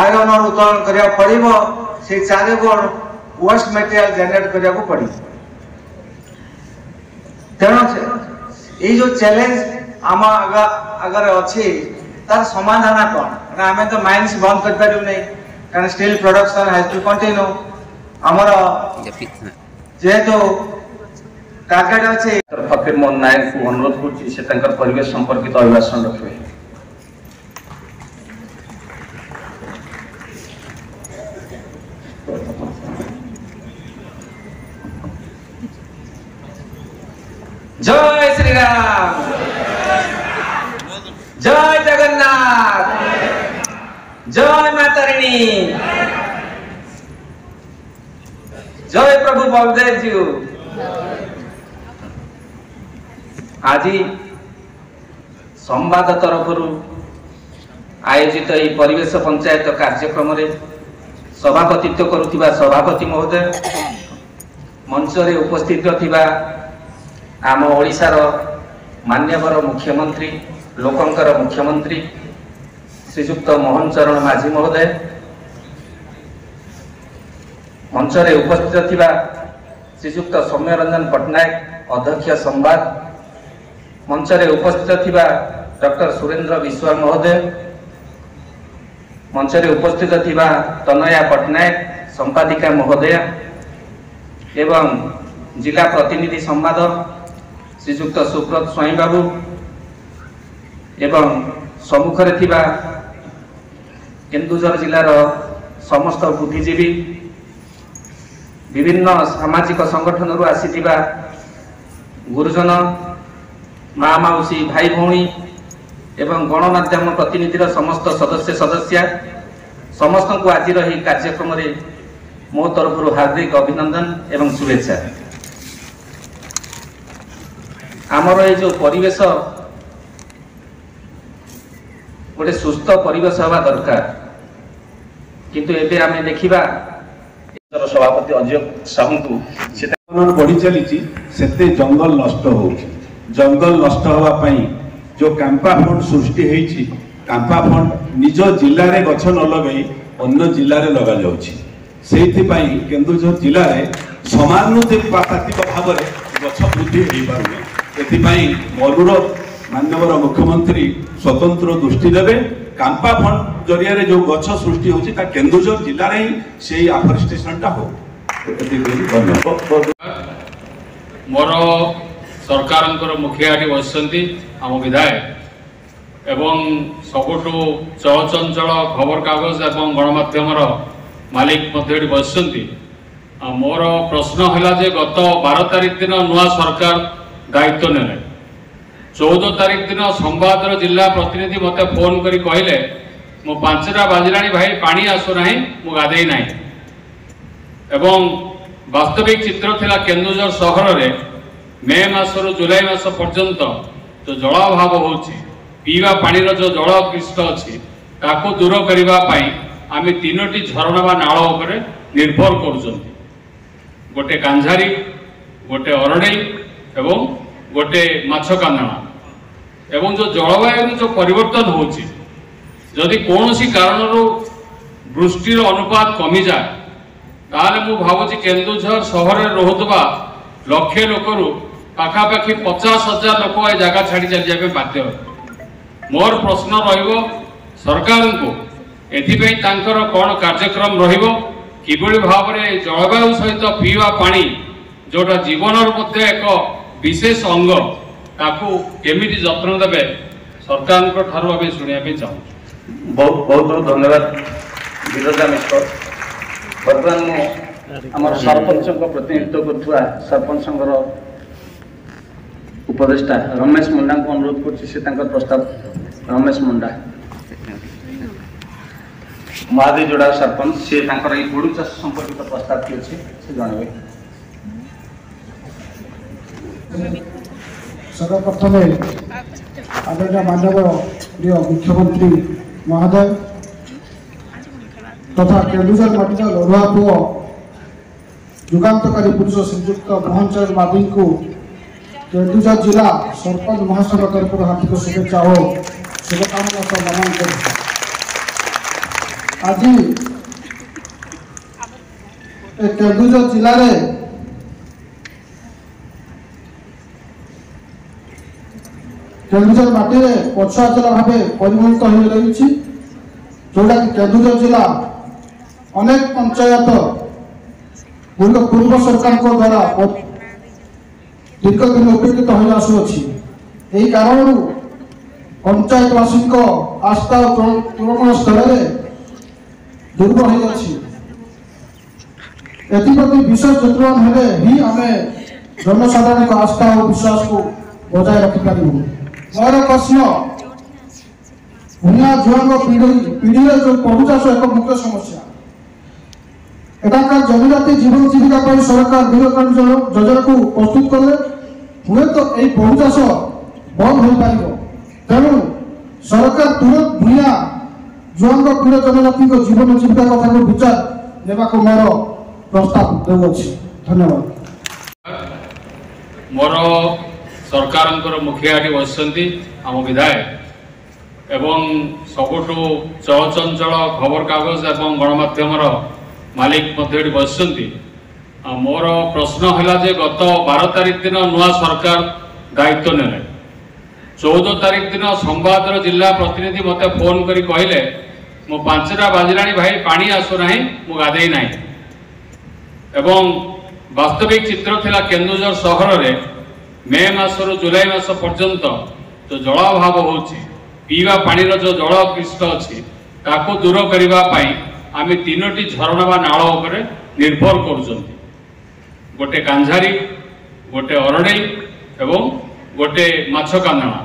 ଆଇରନ୍ ଓର୍ ଉତ୍ତୋଳନ କରିବାକୁ ପଡ଼ିବ। ସେଇ 4 ଗୁଣ ୱେଷ୍ଟ ମେଟେରିଆଲ ଜେନେରେଟ କରିବାକୁ ପଡ଼ିବ। ତେଣୁ ଏଇ ଯୋଉ ଚ୍ୟାଲେଞ୍ଜ ଆମ ଆଗରେ ଅଛି ତାର ସମାଧାନ କ'ଣ? କାରଣ ଆମେ ତ ମାଇନ୍ସ ବନ୍ଦ କରିପାରିବୁ ନାହିଁ, କାରଣ steel production has to continue. ଆମର ଯେହେତୁ ଟାର୍ଗେଟ ଅଛି। ଫକୀର ମୋହନ ନାୟକଙ୍କୁ ଅନୁରୋଧ କରୁଛି ସେ ତାଙ୍କର ପରିବେଶ ସମ୍ପର୍କିତ ଅଭିଭାଷଣ ରଖିବେ। ଜୟ ଶ୍ରୀରାମ, ଜୟ ଜଗନ୍ନାଥ, ଜୟ ମା ତାରିଣୀ, ଜୟ ପ୍ରଭୁ ବଳଦେବଜୀଉ। ଆଜି ସମ୍ବାଦ ତରଫରୁ ଆୟୋଜିତ ଏହି ପରିବେଶ ପଞ୍ଚାୟତ କାର୍ଯ୍ୟକ୍ରମରେ ସଭାପତିତ୍ୱ କରୁଥିବା ସଭାପତି ମହୋଦୟ, ମଞ୍ଚରେ ଉପସ୍ଥିତ ଥିବା ଆମ ଓଡ଼ିଶାର ମାନ୍ୟବର ମୁଖ୍ୟମନ୍ତ୍ରୀ, ଲୋକଙ୍କର ମୁଖ୍ୟମନ୍ତ୍ରୀ ଶ୍ରୀଯୁକ୍ତ ମୋହନ ଚରଣ ମାଝୀ ମହୋଦୟ, ମଞ୍ଚରେ ଉପସ୍ଥିତ ଥିବା ଶ୍ରୀଯୁକ୍ତ ସୌମ୍ୟରଞ୍ଜନ ପଟ୍ଟନାୟକ ଅଧ୍ୟକ୍ଷ ସମ୍ବାଦ, ମଞ୍ଚରେ ଉପସ୍ଥିତ ଥିବା ଡକ୍ଟର ସୁରେନ୍ଦ୍ର ବିଶ୍ୱାଳ ମହୋଦୟ, ମଞ୍ଚରେ ଉପସ୍ଥିତ ଥିବା ତନୟା ପଟ୍ଟନାୟକ ସମ୍ପାଦିକା ମହୋଦୟା ଏବଂ ଜିଲ୍ଲା ପ୍ରତିନିଧି ସମ୍ବାଦ ଶ୍ରୀଯୁକ୍ତ ସୁବ୍ରତ ସ୍ୱାଇଁ ବାବୁ ଏବଂ ସମ୍ମୁଖରେ ଥିବା କେନ୍ଦୁଝର ଜିଲ୍ଲାର ସମସ୍ତ ବୁଦ୍ଧିଜୀବୀ, ବିଭିନ୍ନ ସାମାଜିକ ସଂଗଠନରୁ ଆସିଥିବା ଗୁରୁଜନ, ମା ମାଉସୀ, ଭାଇ ଭଉଣୀ ଏବଂ ଗଣମାଧ୍ୟମ ପ୍ରତିନିଧିର ସମସ୍ତ ସଦସ୍ୟ ସଦସ୍ୟା, ସମସ୍ତଙ୍କୁ ଆଜିର ଏହି କାର୍ଯ୍ୟକ୍ରମରେ ମୋ ତରଫରୁ ହାର୍ଦ୍ଦିକ ଅଭିନନ୍ଦନ ଏବଂ ଶୁଭେଚ୍ଛା। ଆମର ଏଇ ଯେଉଁ ପରିବେଶ ଗୋଟେ ସୁସ୍ଥ ପରିବେଶ ହେବା ଦରକାର, କିନ୍ତୁ ଏବେ ଆମେ ଦେଖିବା ସଭାପତି ଅଜୟ ସାହୁଙ୍କୁ ସେ ବଢ଼ି ଚାଲିଛି, ସେତେ ଜଙ୍ଗଲ ନଷ୍ଟ ହେଉଛି। ଜଙ୍ଗଲ ନଷ୍ଟ ହେବା ପାଇଁ ଯେଉଁ କାମ୍ପା ଫଣ୍ଡ ସୃଷ୍ଟି ହେଇଛି, କାମ୍ପା ଫଣ୍ଡ ନିଜ ଜିଲ୍ଲାରେ ଗଛ ନ ଲଗାଇ ଅନ୍ୟ ଜିଲ୍ଲାରେ ଲଗାଯାଉଛି। ସେଇଥିପାଇଁ କେନ୍ଦୁଝର ଜିଲ୍ଲାରେ ସମାନୁପାତିକ ଭାବରେ ଗଛ ବୃଦ୍ଧି ହେଇପାରୁନି। ଏଥିପାଇଁ ଅନୁରୋଧ, ମାନ୍ୟବର ମୁଖ୍ୟମନ୍ତ୍ରୀ ସ୍ୱତନ୍ତ୍ର ଦୃଷ୍ଟି ଦେବେ। କାମ୍ପା ଫଣ୍ଡ ଜରିଆରେ ଯେଉଁ ଗଛ ସୃଷ୍ଟି ହେଉଛି ତା କେନ୍ଦୁଝର ଜିଲ୍ଲାରେ ହିଁ ସେଇ ଆଫରେଷ୍ଟେସନଟା ହଉ। ଧନ୍ୟବାଦ। ମୋର ସରକାରଙ୍କର ମୁଖିଆ ଏଠି ବସିଛନ୍ତି ଆମ ବିଧାୟକ ଏବଂ ସବୁଠୁ ଚଳଚଞ୍ଚଳ ଖବରକାଗଜ ଏବଂ ଗଣମାଧ୍ୟମର ମାଲିକ ମଧ୍ୟ ଏଠି ବସିଛନ୍ତି। ମୋର ପ୍ରଶ୍ନ ହେଲା ଯେ ଗତ 12 ତାରିଖ ଦିନ ନୂଆ ସରକାର ଦାୟିତ୍ୱ ନେଲେ, 14 ତାରିଖ ଦିନ ସମ୍ବାଦର ଜିଲ୍ଲା ପ୍ରତିନିଧି ମୋତେ ଫୋନ୍ କରି କହିଲେ ମୁଁ 5ଟା ବାଜିଲାଣି ଭାଇ, ପାଣି ଆସୁନାହିଁ, ମୁଁ ଗାଧେଇ ନାହିଁ। ଏବଂ ବାସ୍ତବିକ ଚିତ୍ର ଥିଲା କେନ୍ଦୁଝର ସହରରେ ମେ ମାସରୁ ଜୁଲାଇ ମାସ ପର୍ଯ୍ୟନ୍ତ ଯେଉଁ ଜଳ ଅଭାବ ହେଉଛି, ପିଇବା ପାଣିର ଯେଉଁ ଜଳ କ୍ଲିଷ୍ଟ ଅଛି ତାକୁ ଦୂର କରିବା ପାଇଁ ଆମେ 3ଟି ଝରଣା ବା ନାଳ ଉପରେ ନିର୍ଭର କରୁଛନ୍ତି। ଗୋଟେ କାଞ୍ଝାରୀ, ଗୋଟେ ଅରଣେଇ ଏବଂ ଗୋଟେ ମାଛ କାନ୍ଦଣା। ଏବଂ ଯେଉଁ ଜଳବାୟୁର ଯେଉଁ ପରିବର୍ତ୍ତନ ହେଉଛି, ଯଦି କୌଣସି କାରଣରୁ ବୃଷ୍ଟିର ଅନୁପାତ କମିଯାଏ ତାହେଲେ ମୁଁ ଭାବୁଛି କେନ୍ଦୁଝର ସହରରେ ରହୁଥିବା ଲକ୍ଷେ ଲୋକରୁ ପାଖାପାଖି 50,000 ଲୋକ ଏ ଜାଗା ଛାଡ଼ି ଚାଲିଯିବା ପାଇଁ ବାଧ୍ୟ ହେବେ। ମୋର ପ୍ରଶ୍ନ ରହିବ ସରକାରଙ୍କୁ, ଏଥିପାଇଁ ତାଙ୍କର କ'ଣ କାର୍ଯ୍ୟକ୍ରମ ରହିବ, କିଭଳି ଭାବରେ ଜଳବାୟୁ ସହିତ ପିଇବା ପାଣି ଯେଉଁଟା ଜୀବନର ମଧ୍ୟ ଏକ ବିଶେଷ ଅଙ୍ଗ, ତାକୁ କେମିତି ଯତ୍ନ ଦେବେ ସରକାରଙ୍କ ଠାରୁ ଆମେ ଶୁଣିବା ପାଇଁ ଚାହୁଁଛୁ। ବହୁତ ବହୁତ ବହୁତ ଧନ୍ୟବାଦ ବିରଜା ମିଶ୍ର। ବର୍ତ୍ତମାନ ମୁଁ ଆମର ସରପଞ୍ଚଙ୍କ ପ୍ରତିନିଧିତ୍ୱ କରୁଥିବା ସରପଞ୍ଚଙ୍କର ଉପଦେଷ୍ଟା ରମେଶ ମୁଣ୍ଡାଙ୍କୁ ଅନୁରୋଧ କରୁଛି ସେ ତାଙ୍କର ପ୍ରସ୍ତାବ। ରମେଶ ମୁଣ୍ଡା, ମହାଦେବ ଯୋଡ଼ା ସରପଞ୍ଚ, ସେ ତାଙ୍କର ଏଇ ପୋଡ଼ୁ ଚାଷ ସମ୍ପର୍କିତ ପ୍ରସ୍ତାବଟି ଅଛି ସେ ଜଣାଇବେ। ସର୍ବପ୍ରଥମେ ଆଦରଣୀୟ ମାନ୍ୟବର ପ୍ରିୟ ମୁଖ୍ୟମନ୍ତ୍ରୀ ମହୋଦୟ ତଥା କେନ୍ଦୁଝର ମାଟିର ଲଢୁଆ ପୁଅ ଯୁଗାନ୍ତକାରୀ ପୁରୁଷ ଶ୍ରୀଯୁକ୍ତ ମୋହନ ଚରଣ ମାଝୀଙ୍କୁ କେନ୍ଦୁଝର ଜିଲ୍ଲା ସରପଞ୍ଚ ମହାସଂଘ ତରଫରୁ ହାର୍ଦ୍ଦିକ ଶୁଭେଚ୍ଛା ଓ ଶୁଭକାମନା ସହ ନମନ କରୁଛି। ଆଜି ଏ କେନ୍ଦୁଝର ଜିଲ୍ଲାରେ କେନ୍ଦୁଝର ମାଟିରେ ପଛୁଆ ଜିଲ୍ଲା ଭାବେ ପରିଗଣିତ ହୋଇ ରହିଛି, ଯେଉଁଟାକି କେନ୍ଦୁଝର ଜିଲ୍ଲା ଅନେକ ପଞ୍ଚାୟତ ଗୁଡ଼ିକ ପୂର୍ବ ସରକାରଙ୍କ ଦ୍ୱାରା ଦୀର୍ଘଦିନ ଉପେକ୍ଷିତ ହୋଇ ଆସୁଅଛି। ଏହି କାରଣରୁ ପଞ୍ଚାୟତବାସୀଙ୍କ ଆସ୍ଥା ଓ ତୃଣମୂଳ ସ୍ତରରେ ଦୁର୍ବଳ ହୋଇଅଛି। ଏଥିପ୍ରତି ବିଶେଷ ଯତ୍ନବାନ ହେଲେ ହିଁ ଆମେ ଜନସାଧାରଣଙ୍କ ଆସ୍ଥା ଓ ବିଶ୍ୱାସକୁ ବଜାୟ ରଖିପାରିବୁ। ମୋର ପ୍ରଶ୍ନ, ଭୂମିଆ ଝୁଆଙ୍କ ପିଢ଼ିରେ ଯେଉଁ ପଡୁ ଚାଷ ଏକ ମୁଖ୍ୟ ସମସ୍ୟା, ଏଠାକାର ଜନଜାତି ଜୀବନ ଜୀବିକା ପାଇଁ ସରକାର ଦୀର୍ଘକାଳୀନ ଯୋଜନାକୁ ପ୍ରସ୍ତୁତ କଲେ ହୁଏତ ଏହି ପଡୁ ଚାଷ ବନ୍ଦ ହୋଇପାରିବ। ତେଣୁ ସରକାର ତୁରନ୍ତ ଭୂମିଆ ଜୁଆଙ୍କ ପିଢ଼ ଜନଜାତିଙ୍କ ଜୀବନ ଜୀବିକା କଥାକୁ ବିଚାର ନେବାକୁ ମୋର ପ୍ରସ୍ତାବ ଦେଉଅଛି। ଧନ୍ୟବାଦ। ମୋର ସରକାରଙ୍କର ମୁଖିଆ ଏଠି ବସିଛନ୍ତି ଆମ ବିଧାୟକ ଏବଂ ସବୁଠୁ ଚଳଚଞ୍ଚଳ ଖବରକାଗଜ ଏବଂ ଗଣମାଧ୍ୟମର ମାଲିକ ମଧ୍ୟ ଏଠି ବସିଛନ୍ତି। ମୋର ପ୍ରଶ୍ନ ହେଲା ଯେ ଗତ 12 ତାରିଖ ଦିନ ନୂଆ ସରକାର ଦାୟିତ୍ୱ ନେଲେ, 14 ତାରିଖ ଦିନ ସମ୍ବାଦର ଜିଲ୍ଲା ପ୍ରତିନିଧି ମୋତେ ଫୋନ୍ କରି କହିଲେ ମୁଁ 5ଟା ବାଜିଲାଣି ଭାଇ, ପାଣି ଆସୁନାହିଁ, ମୁଁ ଗାଧେଇ ନାହିଁ। ଏବଂ ବାସ୍ତବିକ ଚିତ୍ର ଥିଲା କେନ୍ଦୁଝର ସହରରେ ମେ ମାସରୁ ଜୁଲାଇ ମାସ ପର୍ଯ୍ୟନ୍ତ ଯେଉଁ ଜଳାଭାବ ହେଉଛି, ପିଇବା ପାଣିର ଯେଉଁ ଜଳ କ୍ଲିଷ୍ଟ ଅଛି ତାକୁ ଦୂର କରିବା ପାଇଁ ଆମେ 3ଟି ଝରଣା ବା ନାଳ ଉପରେ ନିର୍ଭର କରୁଛନ୍ତି। ଗୋଟେ କାଞ୍ଝାରୀ, ଗୋଟେ ଅରଡ଼େଇ ଏବଂ ଗୋଟେ ମାଛ କାନ୍ଦଣା।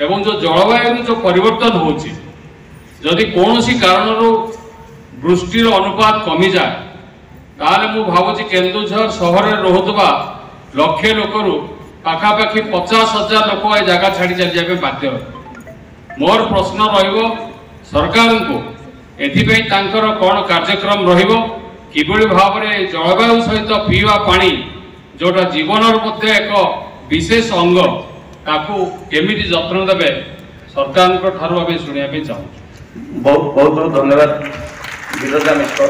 ଏବଂ ଯେଉଁ ଜଳବାୟୁର ଯେଉଁ ପରିବର୍ତ୍ତନ ହେଉଛି, ଯଦି କୌଣସି କାରଣରୁ ବୃଷ୍ଟିର ଅନୁପାତ କମିଯାଏ ତାହେଲେ ମୁଁ ଭାବୁଛି କେନ୍ଦୁଝର ସହରରେ ରହୁଥିବା ଲକ୍ଷେ ଲୋକରୁ ପାଖାପାଖି 50,000 ଲୋକ ଏ ଜାଗା ଛାଡ଼ି ଚାଲିଯିବା ପାଇଁ ବାଧ୍ୟ ହେବେ। ମୋର ପ୍ରଶ୍ନ ରହିବ ସରକାରଙ୍କୁ, ଏଥିପାଇଁ ତାଙ୍କର କ'ଣ କାର୍ଯ୍ୟକ୍ରମ ରହିବ, କିଭଳି ଭାବରେ ଜଳବାୟୁ ସହିତ ପିଇବା ପାଣି ଯେଉଁଟା ଜୀବନର ମଧ୍ୟ ଏକ ବିଶେଷ ଅଙ୍ଗ, ତାକୁ କେମିତି ଯତ୍ନ ଦେବେ ସରକାରଙ୍କ ଠାରୁ ଆମେ ଶୁଣିବା ପାଇଁ ଚାହୁଁଛୁ। ବହୁତ ବହୁତ ବହୁତ ଧନ୍ୟବାଦ ବିରଜା ମିଶ୍ର।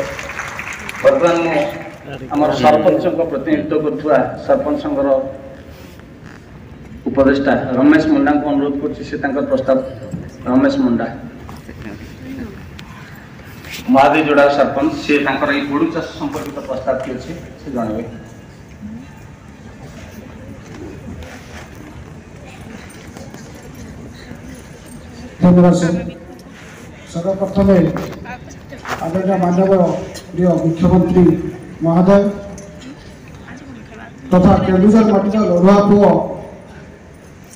ବର୍ତ୍ତମାନ ମୁଁ ଆମର ସରପଞ୍ଚଙ୍କ ପ୍ରତିନିଧିତ୍ୱ କରୁଥିବା ସରପଞ୍ଚ ସଂଘର ଉପଦେଷ୍ଟା ରମେଶ ମୁଣ୍ଡାଙ୍କୁ ଅନୁରୋଧ କରୁଛି ସେ ତାଙ୍କର ପ୍ରସ୍ତାବ। ରମେଶ ମୁଣ୍ଡା, ମହାଦେବ ଯୋଡ଼ା ସରପଞ୍ଚ, ସେ ତାଙ୍କର ଏଇ ପୋଡ଼ୁ ଚାଷ ସମ୍ପର୍କିତ ପ୍ରସ୍ତାବଟି ଅଛି ସେ ଜଣାଇବେ। ଧନ୍ୟବାଦ ସାର୍। ସର୍ବପ୍ରଥମେ ଆଦରଣୀୟ ମାନ୍ୟବର ପ୍ରିୟ ମୁଖ୍ୟମନ୍ତ୍ରୀ ମହୋଦୟ ତଥା କେନ୍ଦୁଝର ମାଟିର ଲଢୁଆ ପୁଅ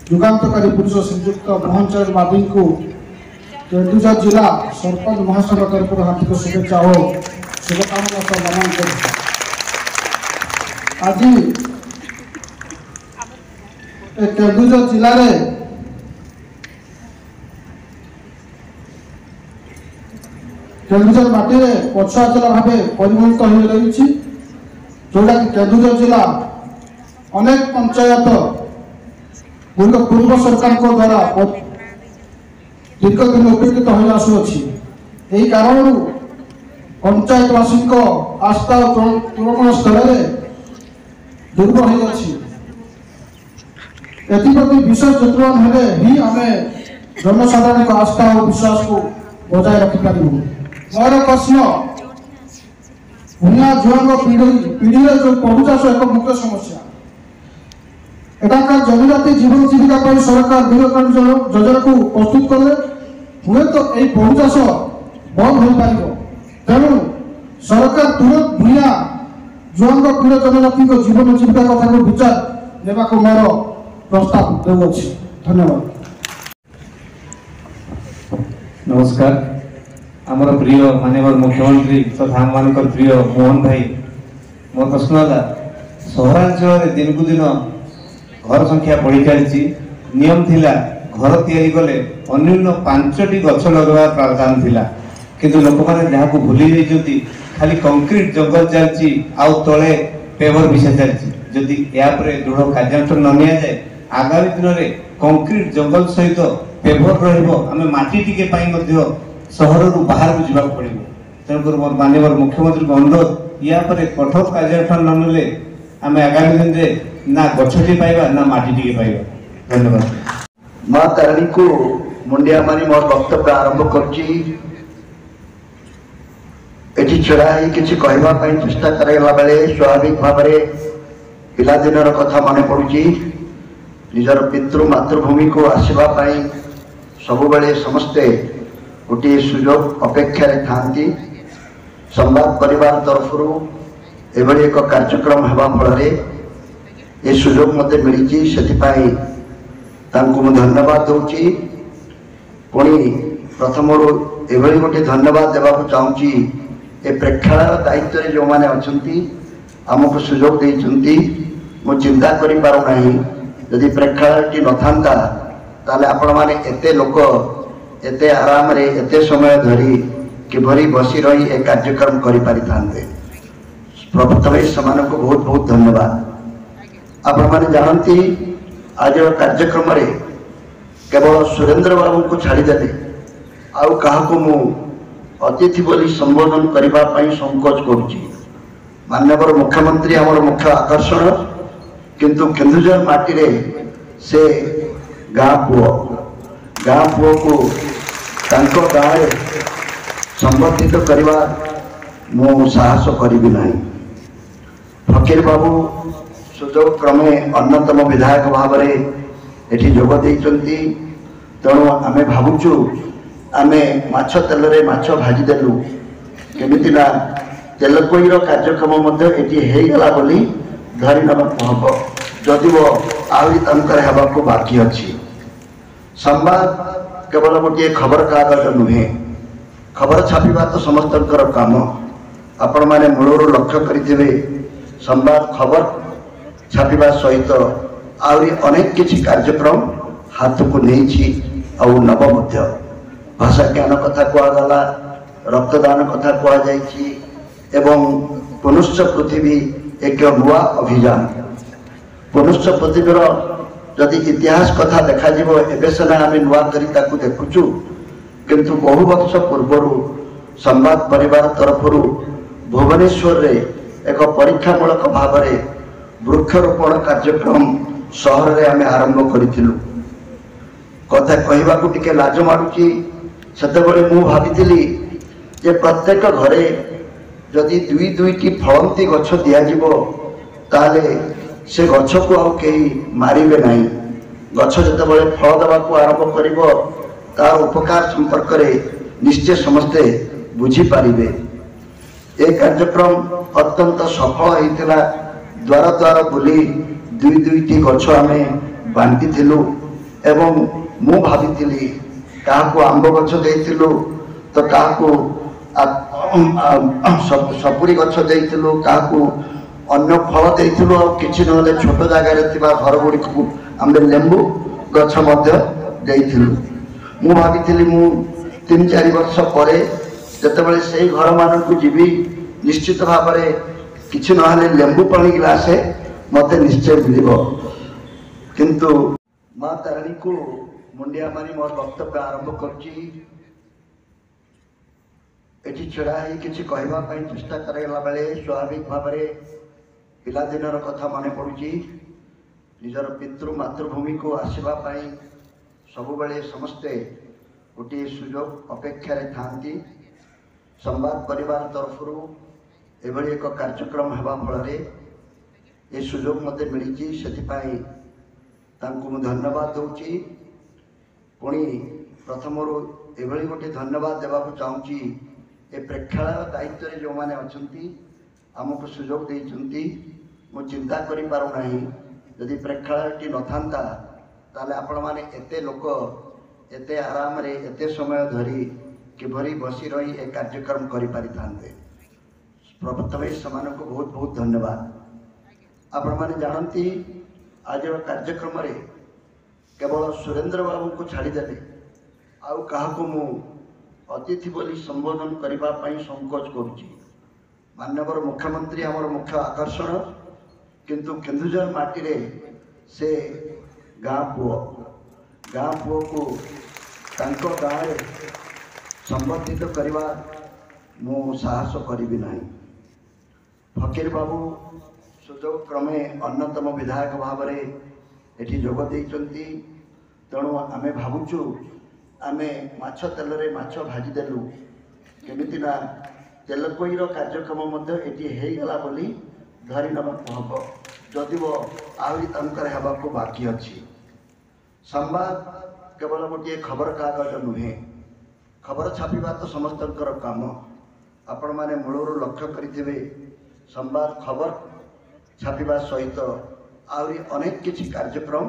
ଯୁଗାନ୍ତକାରୀ ପୁରୁଷ ଶ୍ରୀଯୁକ୍ତ ମୋହନ ଚରଣ ମାଝୀଙ୍କୁ କେନ୍ଦୁଝର ଜିଲ୍ଲା ସରପଞ୍ଚ ମହାସଂଘ ତରଫରୁ ହାର୍ଦ୍ଦିକ ଶୁଭେଚ୍ଛା ଓ ଶୁଭକାମନା ସହ ନମନ କରୁଛି। ଆଜି ଏ କେନ୍ଦୁଝର ଜିଲ୍ଲାରେ କେନ୍ଦୁଝର ମାଟିରେ ପଛୁଆ ଜିଲ୍ଲା ଭାବେ ପରିଗଣିତ ହୋଇ ରହିଛି, ଯେଉଁଟାକି କେନ୍ଦୁଝର ଜିଲ୍ଲା ଅନେକ ପଞ୍ଚାୟତ ଗୁଡ଼ିକ ପୂର୍ବ ସରକାରଙ୍କ ଦ୍ୱାରା ଦୀର୍ଘଦିନ ଉପେକ୍ଷିତ ହୋଇ ଆସୁଅଛି। ଏହି କାରଣରୁ ପଞ୍ଚାୟତବାସୀଙ୍କ ଆସ୍ଥା ଓ ତୃଣମୂଳ ସ୍ତରରେ ଦୁର୍ବଳ ହୋଇଅଛି। ଏଥିପ୍ରତି ବିଶେଷ ଯତ୍ନବାନ ହେଲେ ହିଁ ଆମେ ଜନସାଧାରଣଙ୍କ ଆସ୍ଥା ଓ ବିଶ୍ୱାସକୁ ବଜାୟ ରଖିପାରିବୁ। ମୋର ପ୍ରଶ୍ନ, ଭୂମିଆ ଝୁଆଙ୍କ ପିଢ଼ିରେ ଯେଉଁ ପଡୁ ଚାଷ ଏକ ମୁଖ୍ୟ ସମସ୍ୟା, ଏଠାକାର ଜନଜାତି ଜୀବନ ଜୀବିକା ପାଇଁ ସରକାର ଦୀର୍ଘକାଳୀନ ଯୋଜନାକୁ ପ୍ରସ୍ତୁତ କଲେ ହୁଏତ ଏହି ପଡୁ ଚାଷ ବନ୍ଦ ହୋଇପାରିବ। ତେଣୁ ସରକାର ତୁରନ୍ତ ଭୂମିଆ ଝୁଆଙ୍କ ପିଢ଼ ଜନଜାତିଙ୍କ ଜୀବନ ଜୀବିକା କଥାକୁ ବିଚାର ନେବାକୁ ମୋର ପ୍ରସ୍ତାବ ଦେଉଅଛି। ଧନ୍ୟବାଦ। ନମସ୍କାର। ଆମର ପ୍ରିୟ ମାନ୍ୟବର ମୁଖ୍ୟମନ୍ତ୍ରୀ ତଥା ଆମମାନଙ୍କର ପ୍ରିୟ ମୋହନ ଭାଇ, ମୋ ପ୍ରଶ୍ନ ହେଲା, ସହରାଞ୍ଚଳରେ ଦିନକୁ ଦିନ ଘର ସଂଖ୍ୟା ବଢ଼ି ଚାଲିଛି। ନିୟମ ଥିଲା ଘର ତିଆରି କଲେ ଅନ୍ୟୁନ 5ଟି ଗଛ ଲଗାଇବା ପ୍ରାବଧାନ ଥିଲା, କିନ୍ତୁ ଲୋକମାନେ ଯାହାକୁ ଭୁଲି ଯାଇଛନ୍ତି। ଖାଲି କଂକ୍ରିଟ ଜଙ୍ଗଲ ଚାଲିଛି ଆଉ ତଳେ ପେଭର ବିଛା ଚାଲିଛି। ଯଦି ଏହା ଉପରେ ଦୃଢ଼ କାର୍ଯ୍ୟାନୁଷ୍ଠାନ ନ ନିଆଯାଏ, ଆଗାମୀ ଦିନରେ କଂକ୍ରିଟ ଜଙ୍ଗଲ ସହିତ ପେଭର ରହିବ, ଆମେ ମାଟି ଟିକେ ପାଇଁ ମଧ୍ୟ ସହରରୁ ବାହାରକୁ ଯିବାକୁ ପଡ଼ିବ। ତେଣୁକରି ମୋର ମାନ୍ୟବର ମୁଖ୍ୟମନ୍ତ୍ରୀଙ୍କୁ ଅନୁରୋଧ, ୟା ଉପରେ କଠୋର କାର୍ଯ୍ୟାନୁଷ୍ଠାନ ନ ନେଲେ ଆମେ ଆଗାମୀ ଦିନରେ ନା ଗଛଟି ପାଇବା ନା ମାଟି ଟିକେ ପାଇବା। ଧନ୍ୟବାଦ। ମା ତାରିଣୀକୁ ମୁଣ୍ଡିଆ ମାରି ମୋର ବକ୍ତବ୍ୟ ଆରମ୍ଭ କରୁଛି। ଏଠି ଛିଡ଼ା ହେଇ କିଛି କହିବା ପାଇଁ ଚେଷ୍ଟା କରାଗଲା ବେଳେ ସ୍ୱାଭାବିକ ଭାବରେ ପିଲାଦିନର କଥା ମନେ ପଡ଼ୁଛି। ନିଜର ପିତୃ ମାତୃଭୂମିକୁ ଆସିବା ପାଇଁ ସବୁବେଳେ ସମସ୍ତେ ଗୋଟିଏ ସୁଯୋଗ ଅପେକ୍ଷାରେ ଥାଆନ୍ତି। ସମ୍ବାଦ ପରିବାର ତରଫରୁ ଏଭଳି ଏକ କାର୍ଯ୍ୟକ୍ରମ ହେବା ଫଳରେ ଏ ସୁଯୋଗ ମୋତେ ମିଳିଛି, ସେଥିପାଇଁ ତାଙ୍କୁ ମୁଁ ଧନ୍ୟବାଦ ଦେଉଛି। ପୁଣି ପ୍ରଥମରୁ ଏଭଳି ଗୋଟିଏ ଧନ୍ୟବାଦ ଦେବାକୁ ଚାହୁଁଛି, ଏ ପ୍ରେକ୍ଷାଳୟ ଦାୟିତ୍ୱରେ ଯେଉଁମାନେ ଅଛନ୍ତି ଆମକୁ ସୁଯୋଗ ଦେଇଛନ୍ତି। ମୁଁ ଚିନ୍ତା କରିପାରୁନାହିଁ, ଯଦି ପ୍ରେକ୍ଷାଳୟଟି ନଥାନ୍ତା ତାହେଲେ ଆପଣମାନେ ଏତେ ଲୋକ ଏତେ ଆରାମରେ ଏତେ ସମୟ ଧରି କିଭଳି ବସି ରହି ଏ କାର୍ଯ୍ୟକ୍ରମ କରିପାରିଥାନ୍ତେ। ପ୍ରଥମେ ସେମାନଙ୍କୁ ବହୁତ ବହୁତ ଧନ୍ୟବାଦ। ଆପଣମାନେ ଜାଣନ୍ତି, ଆଜିର କାର୍ଯ୍ୟକ୍ରମରେ କେବଳ ସୁରେନ୍ଦ୍ର ବାବୁଙ୍କୁ ଛାଡ଼ିଦେଲେ ଆଉ କାହାକୁ ମୁଁ ଅତିଥି ବୋଲି ସମ୍ବୋଧନ କରିବା ପାଇଁ ସଂକୋଚ କରୁଛି। ମାନ୍ୟବର ମୁଖ୍ୟମନ୍ତ୍ରୀ ଆମର ମୁଖ୍ୟ ଆକର୍ଷଣ, କିନ୍ତୁ କେନ୍ଦୁଝର ମାଟିରେ ସେ ଗାଁ ପୁଅ, ଗାଁ ପୁଅକୁ ତାଙ୍କ ଗାଁରେ ସମ୍ବର୍ଦ୍ଧିତ କରିବା ମୁଁ ସାହସ କରିବି ନାହିଁ। ଫକୀର ବାବୁ ସୁଯୋଗ କ୍ରମେ ଅନ୍ୟତମ ବିଧାୟକ ଭାବରେ ଏଠି ଯୋଗ ଦେଇଛନ୍ତି। ତେଣୁ ଆମେ ଭାବୁଛୁ ଆମେ ମାଛ ତେଲରେ ମାଛ ଭାଜିଦେଲୁ, କେମିତି ନା ତେଲକୋଇର କାର୍ଯ୍ୟକ୍ରମ ମଧ୍ୟ ଏଠି ହେଇଗଲା ବୋଲି ଧରି ନେବାକୁ ହେବ, ଯଦିଓ ଆହୁରି ତାଙ୍କର ହେବାକୁ ବାକି ଅଛି। ସମ୍ବାଦ କେବଳ ଗୋଟିଏ ଖବରକାଗଜ ନୁହେଁ, ଖବର ଛାପିବା ତ ସମସ୍ତଙ୍କର କାମ। ଆପଣମାନେ ମୂଳରୁ ଲକ୍ଷ୍ୟ କରିଥିବେ, ସମ୍ବାଦ ଖବର ଛାପିବା ସହିତ ଆହୁରି ଅନେକ କିଛି କାର୍ଯ୍ୟକ୍ରମ ହାତକୁ ନେଇଛି ଆଉ ନେବ ମଧ୍ୟ। ଭାଷା ଜ୍ଞାନ କଥା କୁହାଗଲା, ରକ୍ତଦାନ କଥା କୁହାଯାଇଛି ଏବଂ ପୁନଶ୍ଚ ପୃଥିବୀ ଏକ ନୂଆ ଅଭିଯାନ। ପୁନଶ୍ଚ ପୃଥିବୀର ଯଦି ଇତିହାସ କଥା ଦେଖାଯିବ, ଏବେ ସିନା ଆମେ ନୂଆ କରି ତାକୁ ଦେଖୁଛୁ, କିନ୍ତୁ ବହୁ ବର୍ଷ ପୂର୍ବରୁ ସମ୍ବାଦ ପରିବାର ତରଫରୁ ଭୁବନେଶ୍ୱରରେ ଏକ ପରୀକ୍ଷାମୂଳକ ଭାବରେ ବୃକ୍ଷରୋପଣ କାର୍ଯ୍ୟକ୍ରମ ସହରରେ ଆମେ ଆରମ୍ଭ କରିଥିଲୁ। କଥା କହିବାକୁ ଟିକେ ଲାଜ ମାଡ଼ୁଛି, ସେତେବେଳେ ମୁଁ ଭାବିଥିଲି ଯେ ପ୍ରତ୍ୟେକ ଘରେ ଯଦି ଦୁଇ ଦୁଇଟି ଫଳନ୍ତି ଗଛ ଦିଆଯିବ ତାହେଲେ ସେ ଗଛକୁ ଆଉ କେହି ମାରିବେ ନାହିଁ। ଗଛ ଯେତେବେଳେ ଫଳ ଦେବାକୁ ଆରମ୍ଭ କରିବ ତାର ଉପକାର ସମ୍ପର୍କରେ ନିଶ୍ଚୟ ସମସ୍ତେ ବୁଝିପାରିବେ। ଏ କାର୍ଯ୍ୟକ୍ରମ ଅତ୍ୟନ୍ତ ସଫଳ ହେଇଥିଲା। ଦ୍ୱାର ଦ୍ୱାର ବୁଲି ଦୁଇ ଦୁଇଟି ଗଛ ଆମେ ବାଣ୍ଟିଥିଲୁ ଏବଂ ମୁଁ ଭାବିଥିଲି କାହାକୁ ଆମ୍ବ ଗଛ ଦେଇଥିଲୁ ତ କାହାକୁ ସପୁରୀ ଗଛ ଦେଇଥିଲୁ, କାହାକୁ ଅନ୍ୟ ଫଳ ଦେଇଥିଲୁ, ଆଉ କିଛି ନହେଲେ ଛୋଟ ଜାଗାରେ ଥିବା ଘର ଗୁଡ଼ିକୁ ଆମେ ଲେମ୍ବୁ ଗଛ ମଧ୍ୟ ଦେଇଥିଲୁ। ମୁଁ ଭାବିଥିଲି ମୁଁ 3-4 ବର୍ଷ ପରେ ଯେତେବେଳେ ସେଇ ଘରମାନଙ୍କୁ ଯିବି ନିଶ୍ଚିତ ଭାବରେ କିଛି ନହେଲେ ଲେମ୍ବୁ ପାଣି ଗ୍ଲାସେ ମୋତେ ନିଶ୍ଚୟ ମିଳିବ। କିନ୍ତୁ ମା ତାରିଣୀକୁ ମୁଣ୍ଡିଆ ମାରି ମୋର ବକ୍ତବ୍ୟ ଆରମ୍ଭ କରୁଛି। ଏଠି ଛିଡ଼ା ହେଇ କିଛି କହିବା ପାଇଁ ଚେଷ୍ଟା କରାଗଲା ବେଳେ ସ୍ୱାଭାବିକ ଭାବରେ ପିଲାଦିନର କଥା ମନେ ପଡ଼ୁଛି। ନିଜର ପିତୃ ମାତୃଭୂମିକୁ ଆସିବା ପାଇଁ ସବୁବେଳେ ସମସ୍ତେ ଗୋଟିଏ ସୁଯୋଗ ଅପେକ୍ଷାରେ ଥାଆନ୍ତି। ସମ୍ବାଦ ପରିବାର ତରଫରୁ ଏଭଳି ଏକ କାର୍ଯ୍ୟକ୍ରମ ହେବା ଫଳରେ ଏ ସୁଯୋଗ ମୋତେ ମିଳିଛି, ସେଥିପାଇଁ ତାଙ୍କୁ ମୁଁ ଧନ୍ୟବାଦ ଦେଉଛି। ପୁଣି ପ୍ରଥମରୁ ଏଭଳି ଗୋଟିଏ ଧନ୍ୟବାଦ ଦେବାକୁ ଚାହୁଁଛି, ଏ ପ୍ରେକ୍ଷାଳୟ ଦାୟିତ୍ୱରେ ଯେଉଁମାନେ ଅଛନ୍ତି ଆମକୁ ସୁଯୋଗ ଦେଇଛନ୍ତି। ମୁଁ ଚିନ୍ତା କରିପାରୁନାହିଁ, ଯଦି ପ୍ରେକ୍ଷାଳୟଟି ନଥାନ୍ତା ତାହେଲେ ଆପଣମାନେ ଏତେ ଲୋକ ଏତେ ଆରାମରେ ଏତେ ସମୟ ଧରି କିଭଳି ବସି ରହି ଏ କାର୍ଯ୍ୟକ୍ରମ କରିପାରିଥାନ୍ତେ। ପ୍ରଥମେ ସେମାନଙ୍କୁ ବହୁତ ବହୁତ ଧନ୍ୟବାଦ। ଆପଣମାନେ ଜାଣନ୍ତି, ଆଜିର କାର୍ଯ୍ୟକ୍ରମରେ କେବଳ ସୁରେନ୍ଦ୍ର ବାବୁଙ୍କୁ ଛାଡ଼ିଦେଲେ ଆଉ କାହାକୁ ମୁଁ ଅତିଥି ବୋଲି ସମ୍ବୋଧନ କରିବା ପାଇଁ ସଂକୋଚ କରୁଛି। ମାନ୍ୟବର ମୁଖ୍ୟମନ୍ତ୍ରୀ ଆମର ମୁଖ୍ୟ ଆକର୍ଷଣ, କିନ୍ତୁ କେନ୍ଦୁଝର ମାଟିରେ ସେ ଗାଁ ପୁଅ, ଗାଁ ପୁଅକୁ ତାଙ୍କ ଗାଁରେ ସମ୍ବର୍ଦ୍ଧିତ କରିବା ମୁଁ ସାହସ କରିବି ନାହିଁ। ଫକୀର ବାବୁ ସୁଯୋଗ କ୍ରମେ ଅନ୍ୟତମ ବିଧାୟକ ଭାବରେ ଏଠି ଯୋଗ ଦେଇଛନ୍ତି। ତେଣୁ ଆମେ ଭାବୁଛୁ ଆମେ ମାଛ ତେଲରେ ମାଛ ଭାଜିଦେଲୁ, କେମିତି ନା ତେଲକୋଇର କାର୍ଯ୍ୟକ୍ରମ ମଧ୍ୟ ଏଠି ହେଇଗଲା ବୋଲି ଧରି ନେବାକୁ ହେବ, ଯଦିଓ ଆହୁରି ତାଙ୍କର ହେବାକୁ ବାକି ଅଛି। ସମ୍ବାଦ କେବଳ ଗୋଟିଏ ଖବରକାଗଜ ନୁହେଁ, ଖବର ଛାପିବା ତ ସମସ୍ତଙ୍କର କାମ। ଆପଣମାନେ ମୂଳରୁ ଲକ୍ଷ୍ୟ କରିଥିବେ, ସମ୍ବାଦ ଖବର ଛାପିବା ସହିତ ଆହୁରି ଅନେକ କିଛି କାର୍ଯ୍ୟକ୍ରମ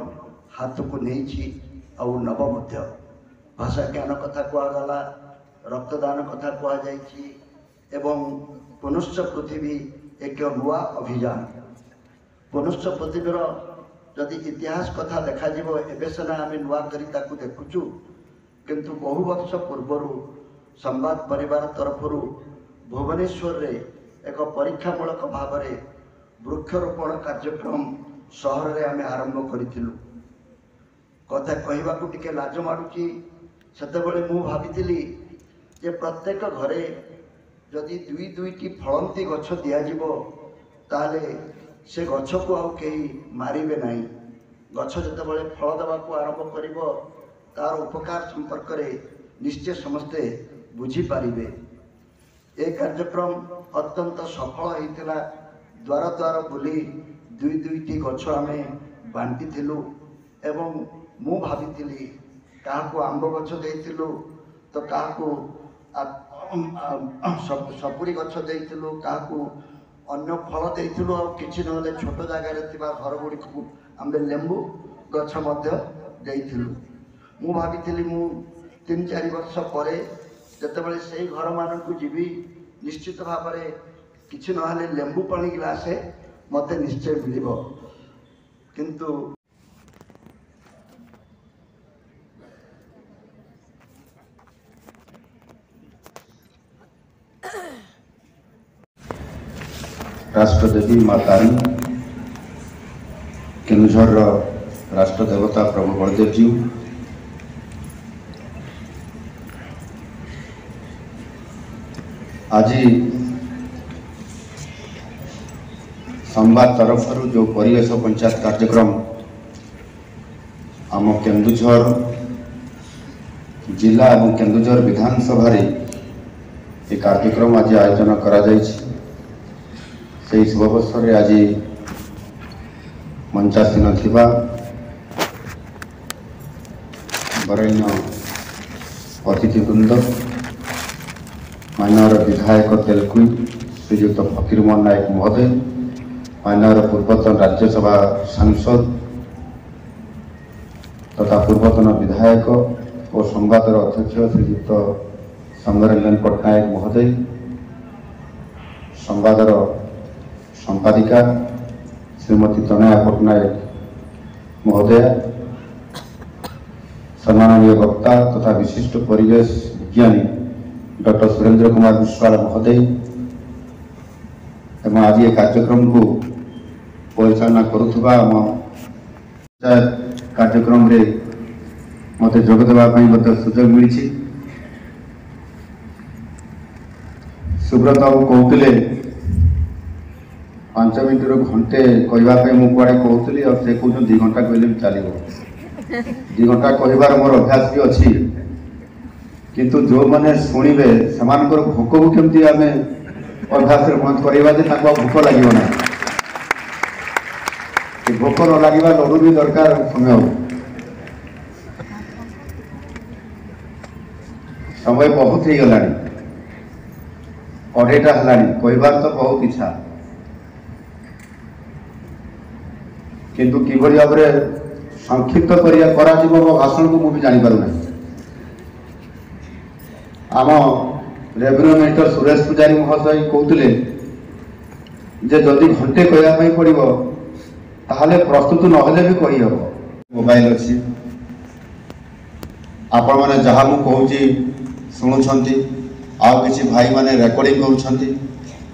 ହାତକୁ ନେଇଛି ଆଉ ନେବ ମଧ୍ୟ। ଭାଷା ଜ୍ଞାନ କଥା କୁହାଗଲା, ରକ୍ତଦାନ କଥା କୁହାଯାଇଛି ଏବଂ ପୁନଶ୍ଚ ପୃଥିବୀ ଏକ ନୂଆ ଅଭିଯାନ। ପୁନଶ୍ଚ ପୃଥିବୀର ଯଦି ଇତିହାସ କଥା ଦେଖାଯିବ, ଏବେ ସିନା ଆମେ ନୂଆ କରି ତାକୁ ଦେଖୁଛୁ, କିନ୍ତୁ ବହୁ ବର୍ଷ ପୂର୍ବରୁ ସମ୍ବାଦ ପରିବାର ତରଫରୁ ଭୁବନେଶ୍ୱରରେ ଏକ ପରୀକ୍ଷାମୂଳକ ଭାବରେ ବୃକ୍ଷରୋପଣ କାର୍ଯ୍ୟକ୍ରମ ସହରରେ ଆମେ ଆରମ୍ଭ କରିଥିଲୁ। କଥା କହିବାକୁ ଟିକେ ଲାଜ ମାଡ଼ୁଛି, ସେତେବେଳେ ମୁଁ ଭାବିଥିଲି ଯେ ପ୍ରତ୍ୟେକ ଘରେ ଯଦି ଦୁଇ ଦୁଇଟି ଫଳନ୍ତି ଗଛ ଦିଆଯିବ, ତାହେଲେ ସେ ଗଛକୁ ଆଉ କେହି ମାରିବେ ନାହିଁ। ଗଛ ଯେତେବେଳେ ଫଳ ଦେବାକୁ ଆରମ୍ଭ କରିବ, ତାର ଉପକାର ସମ୍ପର୍କରେ ନିଶ୍ଚୟ ସମସ୍ତେ ବୁଝିପାରିବେ। ଏ କାର୍ଯ୍ୟକ୍ରମ ଅତ୍ୟନ୍ତ ସଫଳ ହେଇଥିଲା। ଦ୍ୱାର ଦ୍ୱାର ବୁଲି ଦୁଇ ଦୁଇଟି ଗଛ ଆମେ ବାଣ୍ଟିଥିଲୁ ଏବଂ ମୁଁ ଭାବିଥିଲି କାହାକୁ ଆମ୍ବ ଗଛ ଦେଇଥିଲୁ ତ କାହାକୁ ସପୁରୀ ଗଛ ଦେଇଥିଲୁ, କାହାକୁ ଅନ୍ୟ ଫଳ ଦେଇଥିଲୁ, ଆଉ କିଛି ନହେଲେ ଛୋଟ ଜାଗାରେ ଥିବା ଘର ଗୁଡ଼ିକୁ ଆମେ ଲେମ୍ବୁ ଗଛ ମଧ୍ୟ ଦେଇଥିଲୁ। ମୁଁ ଭାବିଥିଲି ମୁଁ 3-4 ବର୍ଷ ପରେ ଯେତେବେଳେ ସେଇ ଘରମାନଙ୍କୁ ଯିବି, ନିଶ୍ଚିତ ଭାବରେ କିଛି ନହେଲେ ଲେମ୍ବୁ ପାଣି ଗ୍ଲାସେ ମୋତେ ନିଶ୍ଚୟ ମିଳିବ। କିନ୍ତୁ ରାଷ୍ଟ୍ରଦେବୀ ମା ତାରିଣୀ, କେନ୍ଦୁଝରର ରାଷ୍ଟ୍ରଦେବତା ପ୍ରଭୁ ବଳଦେବଜୀଉ, ଆଜି ସମ୍ବାଦ ତରଫରୁ ଯେଉଁ ପରିବେଶ ପଞ୍ଚାୟତ କାର୍ଯ୍ୟକ୍ରମ ଆମ କେନ୍ଦୁଝର ଜିଲ୍ଲା ଏବଂ କେନ୍ଦୁଝର ବିଧାନସଭାରେ ଏ କାର୍ଯ୍ୟକ୍ରମ ଆଜି ଆୟୋଜନ କରାଯାଇଛି, ସେହି ଶୁଭ ଅବସରରେ ଆଜି ମଞ୍ଚାସୀନ ଥିବା ବରେଣ୍ୟ ଅତିଥିବୃନ୍ଦ, ମାନ୍ୟବର ବିଧାୟକ ତେଲକୁଇ ଶ୍ରୀଯୁକ୍ତ ଫକୀରମୋହନ ନାୟକ ମହୋଦୟ, ମାନ୍ୟବର ପୂର୍ବତନ ରାଜ୍ୟସଭା ସାଂସଦ ତଥା ପୂର୍ବତନ ବିଧାୟକ ଓ ସମ୍ବାଦର ଅଧ୍ୟକ୍ଷ ଶ୍ରୀଯୁକ୍ତ ସୌମ୍ୟରଞ୍ଜନ ପଟ୍ଟନାୟକ ମହୋଦୟ, ସମ୍ବାଦର ସମ୍ପାଦିକା ଶ୍ରୀମତୀ ତନୟା ପଟ୍ଟନାୟକ ମହୋଦୟା, ସମ୍ମାନନୀୟ ବକ୍ତା ତଥା ବିଶିଷ୍ଟ ପରିବେଶ ବିଜ୍ଞାନୀ ଡକ୍ଟର ସୁରେନ୍ଦ୍ର କୁମାର ବିଶ୍ୱାଳ ମହୋଦୟ ଏବଂ ଆଜି ଏ କାର୍ଯ୍ୟକ୍ରମକୁ ପରିଚାଳନା କରୁଥିବା ଆମ ପଞ୍ଚାୟତ କାର୍ଯ୍ୟକ୍ରମରେ ମୋତେ ଯୋଗ ଦେବା ପାଇଁ ମଧ୍ୟ ସୁଯୋଗ ମିଳିଛି। ସୁବ୍ରତ ବାବୁ କହୁଥିଲେ 5 ମିନିଟରୁ ଘଣ୍ଟେ କହିବା ପାଇଁ, ମୁଁ କୁଆଡ଼େ କହୁଥିଲି ଆଉ ସେ କହୁଛନ୍ତି 2 ଘଣ୍ଟା କହିଲେ ବି ଚାଲିବ। 2 ଘଣ୍ଟା କହିବାର ମୋର ଅଭ୍ୟାସ ବି ଅଛି, କିନ୍ତୁ ଯେଉଁମାନେ ଶୁଣିବେ ସେମାନଙ୍କର ଭୋକକୁ କେମିତି ଆମେ ଅଭ୍ୟାସରେ ବନ୍ଦ କରିବା ଯେ ତାଙ୍କୁ ଆଉ ଭୋକ ଲାଗିବ ନାହିଁ। ଭୋକ ନ ଲାଗିବା ଲଡୁ ବି ଦରକାର ସମୟ। ସମୟ ବହୁତ ହେଇଗଲାଣି, 2:30 ହେଲାଣି, କହିବାର ତ ବହୁତ ଇଚ୍ଛା, କିନ୍ତୁ କିଭଳି ଭାବରେ ସଂକ୍ଷିପ୍ତ କରାଯିବ ମୋ ଭାଷଣକୁ ମୁଁ ବି ଜାଣିପାରୁନାହିଁ। ଆମ ରେଭିନ୍ୟୁ ମିନିଷ୍ଟର ସୁରେଶ ପୂଜାରୀ ମହାଶୟ କହୁଥିଲେ ଯେ ଯଦି ଘଣ୍ଟେ କହିବା ପାଇଁ ପଡ଼ିବ ତାହେଲେ ପ୍ରସ୍ତୁତ ନହେଲେ ବି କହିହେବ। ମୋବାଇଲ ଅଛି, ଆପଣମାନେ ଯାହା ମୁଁ କହୁଛି ଶୁଣୁଛନ୍ତି, ଆଉ କିଛି ଭାଇମାନେ ରେକର୍ଡ଼ିଂ କରୁଛନ୍ତି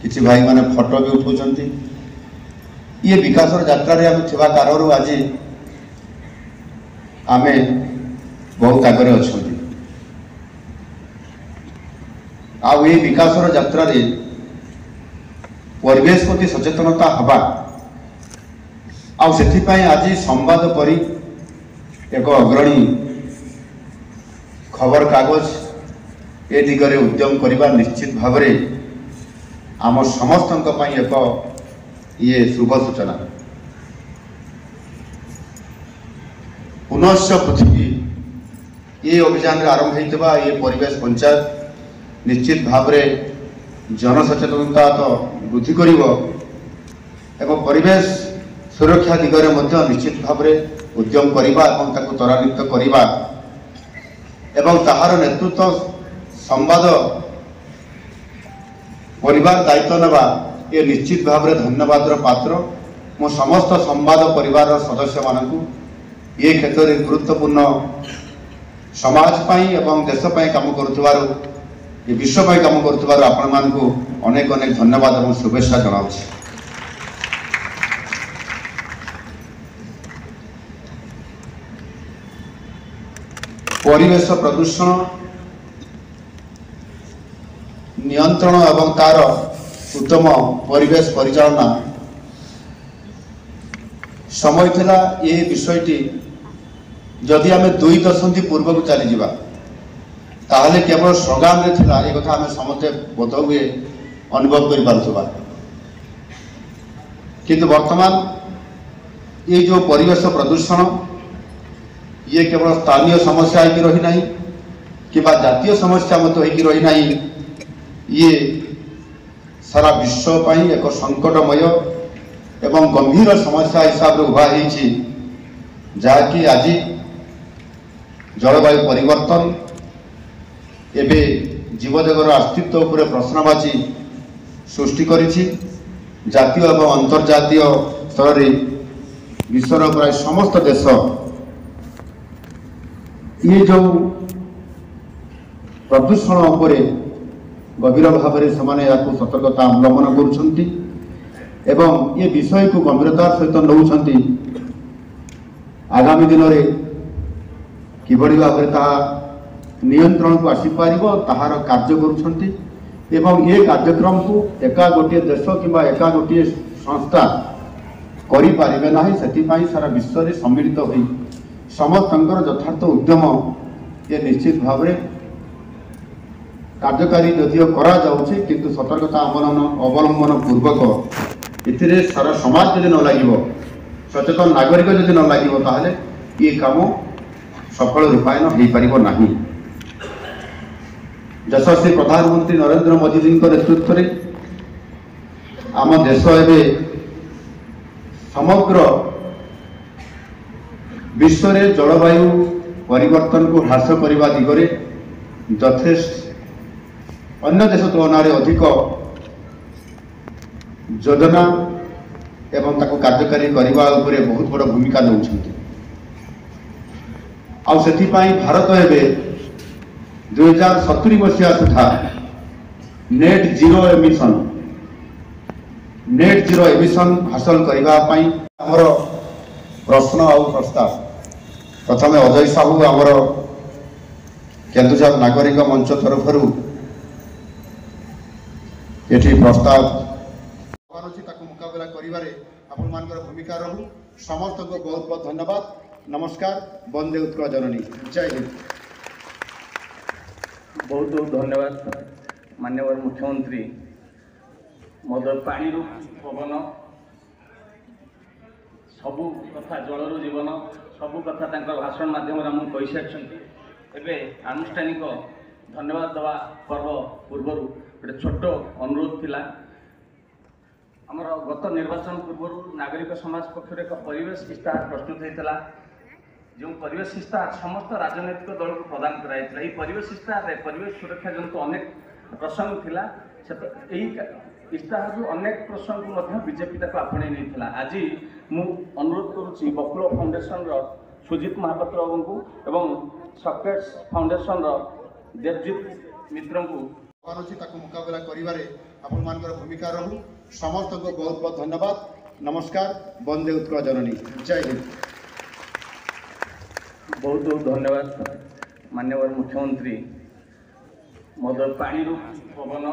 କିଛି ଭାଇମାନେ ଫଟୋ ବି ଉଠାଉଛନ୍ତି। ଇଏ ବିକାଶର ଯାତ୍ରାରେ ଆମେ ଥିବା କାରଣରୁ ଆଜି ଆମେ ବହୁତ ଆଗରେ ଅଛନ୍ତି। ଆଉ ଏଇ ବିକାଶର ଯାତ୍ରାରେ ପରିବେଶ ପ୍ରତି ସଚେତନତା ହେବା, ଆଉ ସେଥିପାଇଁ ଆଜି ସମ୍ବାଦ ପରି ଏକ ଅଗ୍ରଣୀ ଖବରକାଗଜ ଏ ଦିଗରେ ଉଦ୍ୟମ କରିବା ନିଶ୍ଚିତ ଭାବରେ ଆମ ସମସ୍ତଙ୍କ ପାଇଁ ଏକ ଇଏ ଶୁଭ ସୂଚନା। ପୁନଶ୍ଚ ପୃଥିବୀ ଏ ଅଭିଯାନରେ ଆରମ୍ଭ ହୋଇଥିବା ଏ ପରିବେଶ ପଞ୍ଚାୟତ ନିଶ୍ଚିତ ଭାବରେ ଜନସଚେତନତା ତ ବୃଦ୍ଧି କରିବ ଏବଂ ପରିବେଶ ସୁରକ୍ଷା ଦିଗରେ ମଧ୍ୟ ନିଶ୍ଚିତ ଭାବରେ ଉଦ୍ୟମ କରିବା ଏବଂ ତାକୁ ତ୍ୱରାନ୍ୱିତ କରିବା ଏବଂ ତାହାର ନେତୃତ୍ୱ ସମ୍ବାଦ ପରିବାର ଦାୟିତ୍ୱ ନେବା ଏ ନିଶ୍ଚିତ ଭାବରେ ଧନ୍ୟବାଦର ପାତ୍ର। ମୁଁ ସମସ୍ତ ସମ୍ବାଦ ପରିବାରର ସଦସ୍ୟମାନଙ୍କୁ ଏ କ୍ଷେତ୍ରରେ ଗୁରୁତ୍ୱପୂର୍ଣ୍ଣ ସମାଜ ପାଇଁ ଏବଂ ଦେଶ ପାଇଁ କାମ କରୁଥିବାରୁ, ଏ ବିଶ୍ୱ ପାଇଁ କାମ କରୁଥିବାରୁ ଆପଣମାନଙ୍କୁ ଅନେକ ଅନେକ ଧନ୍ୟବାଦ ଏବଂ ଶୁଭେଚ୍ଛା ଜଣାଉଛି। ପରିବେଶ ପ୍ରଦୂଷଣ ନିୟନ୍ତ୍ରଣ ଏବଂ ତାର ଉତ୍ତମ ପରିବେଶ ପରିଚାଳନା ସମୟ ଥିଲା ଏ ବିଷୟଟି ଯଦି ଆମେ 2 ଦଶନ୍ଧି ପୂର୍ବକୁ ଚାଲିଯିବା ତାହେଲେ କେବଳ ସ୍ଲୋଗାନରେ ଥିଲା, ଏ କଥା ଆମେ ସମସ୍ତେ ବୋଧହୁଏ ଅନୁଭବ କରିପାରୁଥିବା। କିନ୍ତୁ ବର୍ତ୍ତମାନ ଏ ଯେଉଁ ପରିବେଶ ପ୍ରଦୂଷଣ ଇଏ କେବଳ ସ୍ଥାନୀୟ ସମସ୍ୟା ହେଇକି ରହିନାହିଁ କିମ୍ବା ଜାତୀୟ ସମସ୍ୟା ମଧ୍ୟ ହେଇକି ରହିନାହିଁ, ଇଏ ସାରା ବିଶ୍ୱ ପାଇଁ ଏକ ସଙ୍କଟମୟ ଏବଂ ଗମ୍ଭୀର ସମସ୍ୟା ହିସାବରେ ଉଭା ହେଇଛି, ଯାହାକି ଆଜି ଜଳବାୟୁ ପରିବର୍ତ୍ତନ ଏବେ ଜୀବଜଗତର ଅସ୍ତିତ୍ୱ ଉପରେ ପ୍ରଶ୍ନବାଚୀ ସୃଷ୍ଟି କରିଛି। ଜାତୀୟ ଏବଂ ଅନ୍ତର୍ଜାତୀୟ ସ୍ତରରେ ବିଶ୍ୱର ପ୍ରାୟ ସମସ୍ତ ଦେଶ ଇଏ ଯେଉଁ ପ୍ରଦୂଷଣ ଉପରେ ଗଭୀର ଭାବରେ ସେମାନେ ଏହାକୁ ସତର୍କତା ଅବଲମ୍ବନ କରୁଛନ୍ତି ଏବଂ ଏ ବିଷୟକୁ ଗମ୍ଭୀରତାର ସହିତ ନେଉଛନ୍ତି। ଆଗାମୀ ଦିନରେ କିଭଳି ଭାବରେ ତାହା ନିୟନ୍ତ୍ରଣକୁ ଆସିପାରିବ ତାହାର କାର୍ଯ୍ୟ କରୁଛନ୍ତି ଏବଂ ଏ କାର୍ଯ୍ୟକ୍ରମକୁ ଏକା ଗୋଟିଏ ଦେଶ କିମ୍ବା ଏକା ଗୋଟିଏ ସଂସ୍ଥା କରିପାରିବେ ନାହିଁ। ସେଥିପାଇଁ ସାରା ବିଶ୍ୱରେ ସମ୍ମିଳିତ ହୋଇ ସମସ୍ତଙ୍କର ଯଥାର୍ଥ ଉଦ୍ୟମ ଏ ନିଶ୍ଚିତ ଭାବରେ କାର୍ଯ୍ୟକାରୀ ଯଦିଓ କରାଯାଉଛି, କିନ୍ତୁ ସତର୍କତା ଅବଲମ୍ବନ ପୂର୍ବକ ଏଥିରେ ସାରା ସମାଜ ଯଦି ନ ଲାଗିବ, ସଚେତନ ନାଗରିକ ଯଦି ନ ଲାଗିବ, ତାହେଲେ ଏ କାମ ସଫଳ ରୂପାୟନ ହୋଇପାରିବ ନାହିଁ। ଯଶସ୍ୱୀ ପ୍ରଧାନମନ୍ତ୍ରୀ ନରେନ୍ଦ୍ର ମୋଦିଜୀଙ୍କ ନେତୃତ୍ୱରେ ଆମ ଦେଶ ଏବେ ସମଗ୍ର ବିଶ୍ୱରେ ଜଳବାୟୁ ପରିବର୍ତ୍ତନକୁ ହ୍ରାସ କରିବା ଦିଗରେ ଯଥେଷ୍ଟ ଅନ୍ୟ ଦେଶ ତୁଳନାରେ ଅଧିକ ଯୋଜନା ଏବଂ ତାକୁ କାର୍ଯ୍ୟକାରୀ କରିବା ଉପରେ ବହୁତ ବଡ଼ ଭୂମିକା ନେଉଛନ୍ତି। ଆଉ ସେଥିପାଇଁ ଭାରତ ଏବେ 2070 ମସିହା ସୁଦ୍ଧା ନେଟ୍ ଜିରୋ ଏମିସନ୍ ହାସଲ କରିବା ପାଇଁ ଆମର ପ୍ରଶ୍ନ ଆଉ ପ୍ରସ୍ତାବ। ପ୍ରଥମେ ଅଜୟ ସାହୁ ଆମର କେନ୍ଦୁଝର ନାଗରିକ ମଞ୍ଚ ତରଫରୁ ଏଠି ପ୍ରସ୍ତାବ ଅଛି, ତାକୁ ମୁକାବିଲା କରିବାରେ ଆପଣମାନଙ୍କର ଭୂମିକା ରହୁ। ସମସ୍ତଙ୍କୁ ବହୁତ ବହୁତ ଧନ୍ୟବାଦ। ନମସ୍କାର। ବନ୍ଦେ ଉତ୍କଳ ଜନନୀ। ଜୟ ହିନ୍ଦ। ବହୁତ ବହୁତ ଧନ୍ୟବାଦ ମାନ୍ୟବର ମୁଖ୍ୟମନ୍ତ୍ରୀ ମହୋଦୟ। ପାଣିରୁ ପବନ ସବୁ କଥା, ଜଳରୁ ଜୀବନ ସବୁ କଥା ତାଙ୍କ ଭାଷଣ ମାଧ୍ୟମରେ ଆମକୁ କହିସାରିଛନ୍ତି। ଏବେ ଆନୁଷ୍ଠାନିକ ଧନ୍ୟବାଦ ଦେବା ପର୍ବ ପୂର୍ବରୁ ଗୋଟେ ଛୋଟ ଅନୁରୋଧ ଥିଲା। ଆମର ଗତ ନିର୍ବାଚନ ପୂର୍ବରୁ ନାଗରିକ ସମାଜ ପକ୍ଷରୁ ଏକ ପରିବେଶ ଇସ୍ତାହାର ପ୍ରସ୍ତୁତ ହୋଇଥିଲା, ଯେଉଁ ପରିବେଶ ଇସ୍ତାହାର ସମସ୍ତ ରାଜନୈତିକ ଦଳକୁ ପ୍ରଦାନ କରାଯାଇଥିଲା। ଏହି ପରିବେଶ ଇସ୍ତାହାରରେ ପରିବେଶ ସୁରକ୍ଷା ଜନିତ ଅନେକ ପ୍ରସଙ୍ଗ ଥିଲା। ସେ ଏହି ଇସ୍ତାହାରରୁ ଅନେକ ପ୍ରସଙ୍ଗକୁ ମଧ୍ୟ ବିଜେପି ତାକୁ ଆପଣେଇ ନେଇଥିଲା। ଆଜି ମୁଁ ଅନୁରୋଧ କରୁଛି ବକୁଳ ଫାଉଣ୍ଡେସନର ସୁଜିତ ମହାପାତ୍ର ବାବୁଙ୍କୁ ଏବଂ ସକ୍ରେଟ୍ସ ଫାଉଣ୍ଡେସନର ଦେବଜିତ ମିତ୍ରଙ୍କୁ ଅଛି, ତାକୁ ମୁକାବିଲା କରିବାରେ ଆପଣମାନଙ୍କର ଭୂମିକା ରହୁ। ସମସ୍ତଙ୍କୁ ବହୁତ ବହୁତ ଧନ୍ୟବାଦ, ନମସ୍କାର। ବନ୍ଦେ ଉତ୍କଳ ଜନନୀ, ଜୟ ହିନ୍ଦ। ବହୁତ ବହୁତ ଧନ୍ୟବାଦ ମାନ୍ୟବର ମୁଖ୍ୟମନ୍ତ୍ରୀ। ମଦ ପାଣିରୁ ପବନ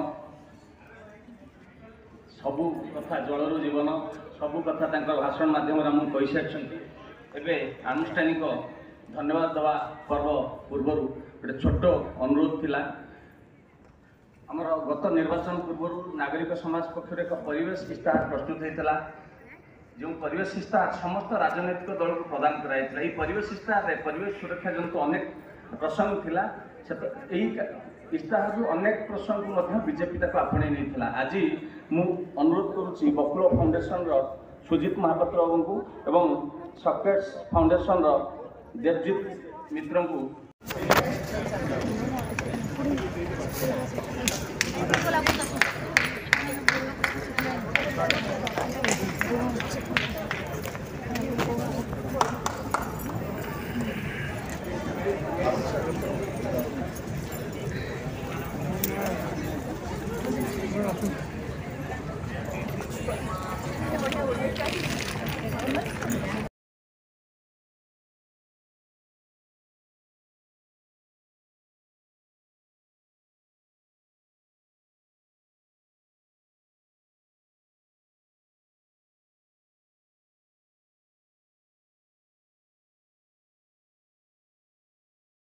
ସବୁ କଥା, ଜଳରୁ ଜୀବନ ସବୁ କଥା ତାଙ୍କ ଭାଷଣ ମାଧ୍ୟମରେ ଆମକୁ କହିସାରିଛନ୍ତି। ଏବେ ଆନୁଷ୍ଠାନିକ ଧନ୍ୟବାଦ ଦେବା ପର୍ବ ପୂର୍ବରୁ ଗୋଟେ ଛୋଟ ଅନୁରୋଧ ଥିଲା। ଆମର ଗତ ନିର୍ବାଚନ ପୂର୍ବରୁ ନାଗରିକ ସମାଜ ପକ୍ଷରୁ ଏକ ପରିବେଶ ଇସ୍ତାହାର ପ୍ରସ୍ତୁତ ହୋଇଥିଲା, ଯେଉଁ ପରିବେଶ ଇସ୍ତାହାର ସମସ୍ତ ରାଜନୈତିକ ଦଳକୁ ପ୍ରଦାନ କରାଯାଇଥିଲା। ଏହି ପରିବେଶ ଇସ୍ତାହାରରେ ପରିବେଶ ସୁରକ୍ଷା ଜନିତ ଅନେକ ପ୍ରସଙ୍ଗ ଥିଲା। ସେ ଏହି ଇସ୍ତାହାରରୁ ଅନେକ ପ୍ରସଙ୍ଗକୁ ମଧ୍ୟ ବିଜେପି ତାକୁ ଆପଣେଇ ନେଇଥିଲା। ଆଜି ମୁଁ ଅନୁରୋଧ କରୁଛି ବକୁଳ ଫାଉଣ୍ଡେସନର ସୁଜିତ ମହାପାତ୍ର ବାବୁଙ୍କୁ ଏବଂ ସକ୍ରେଟ୍ସ ଫାଉଣ୍ଡେସନର ଦେବଜିତ ମିତ୍ରଙ୍କୁ।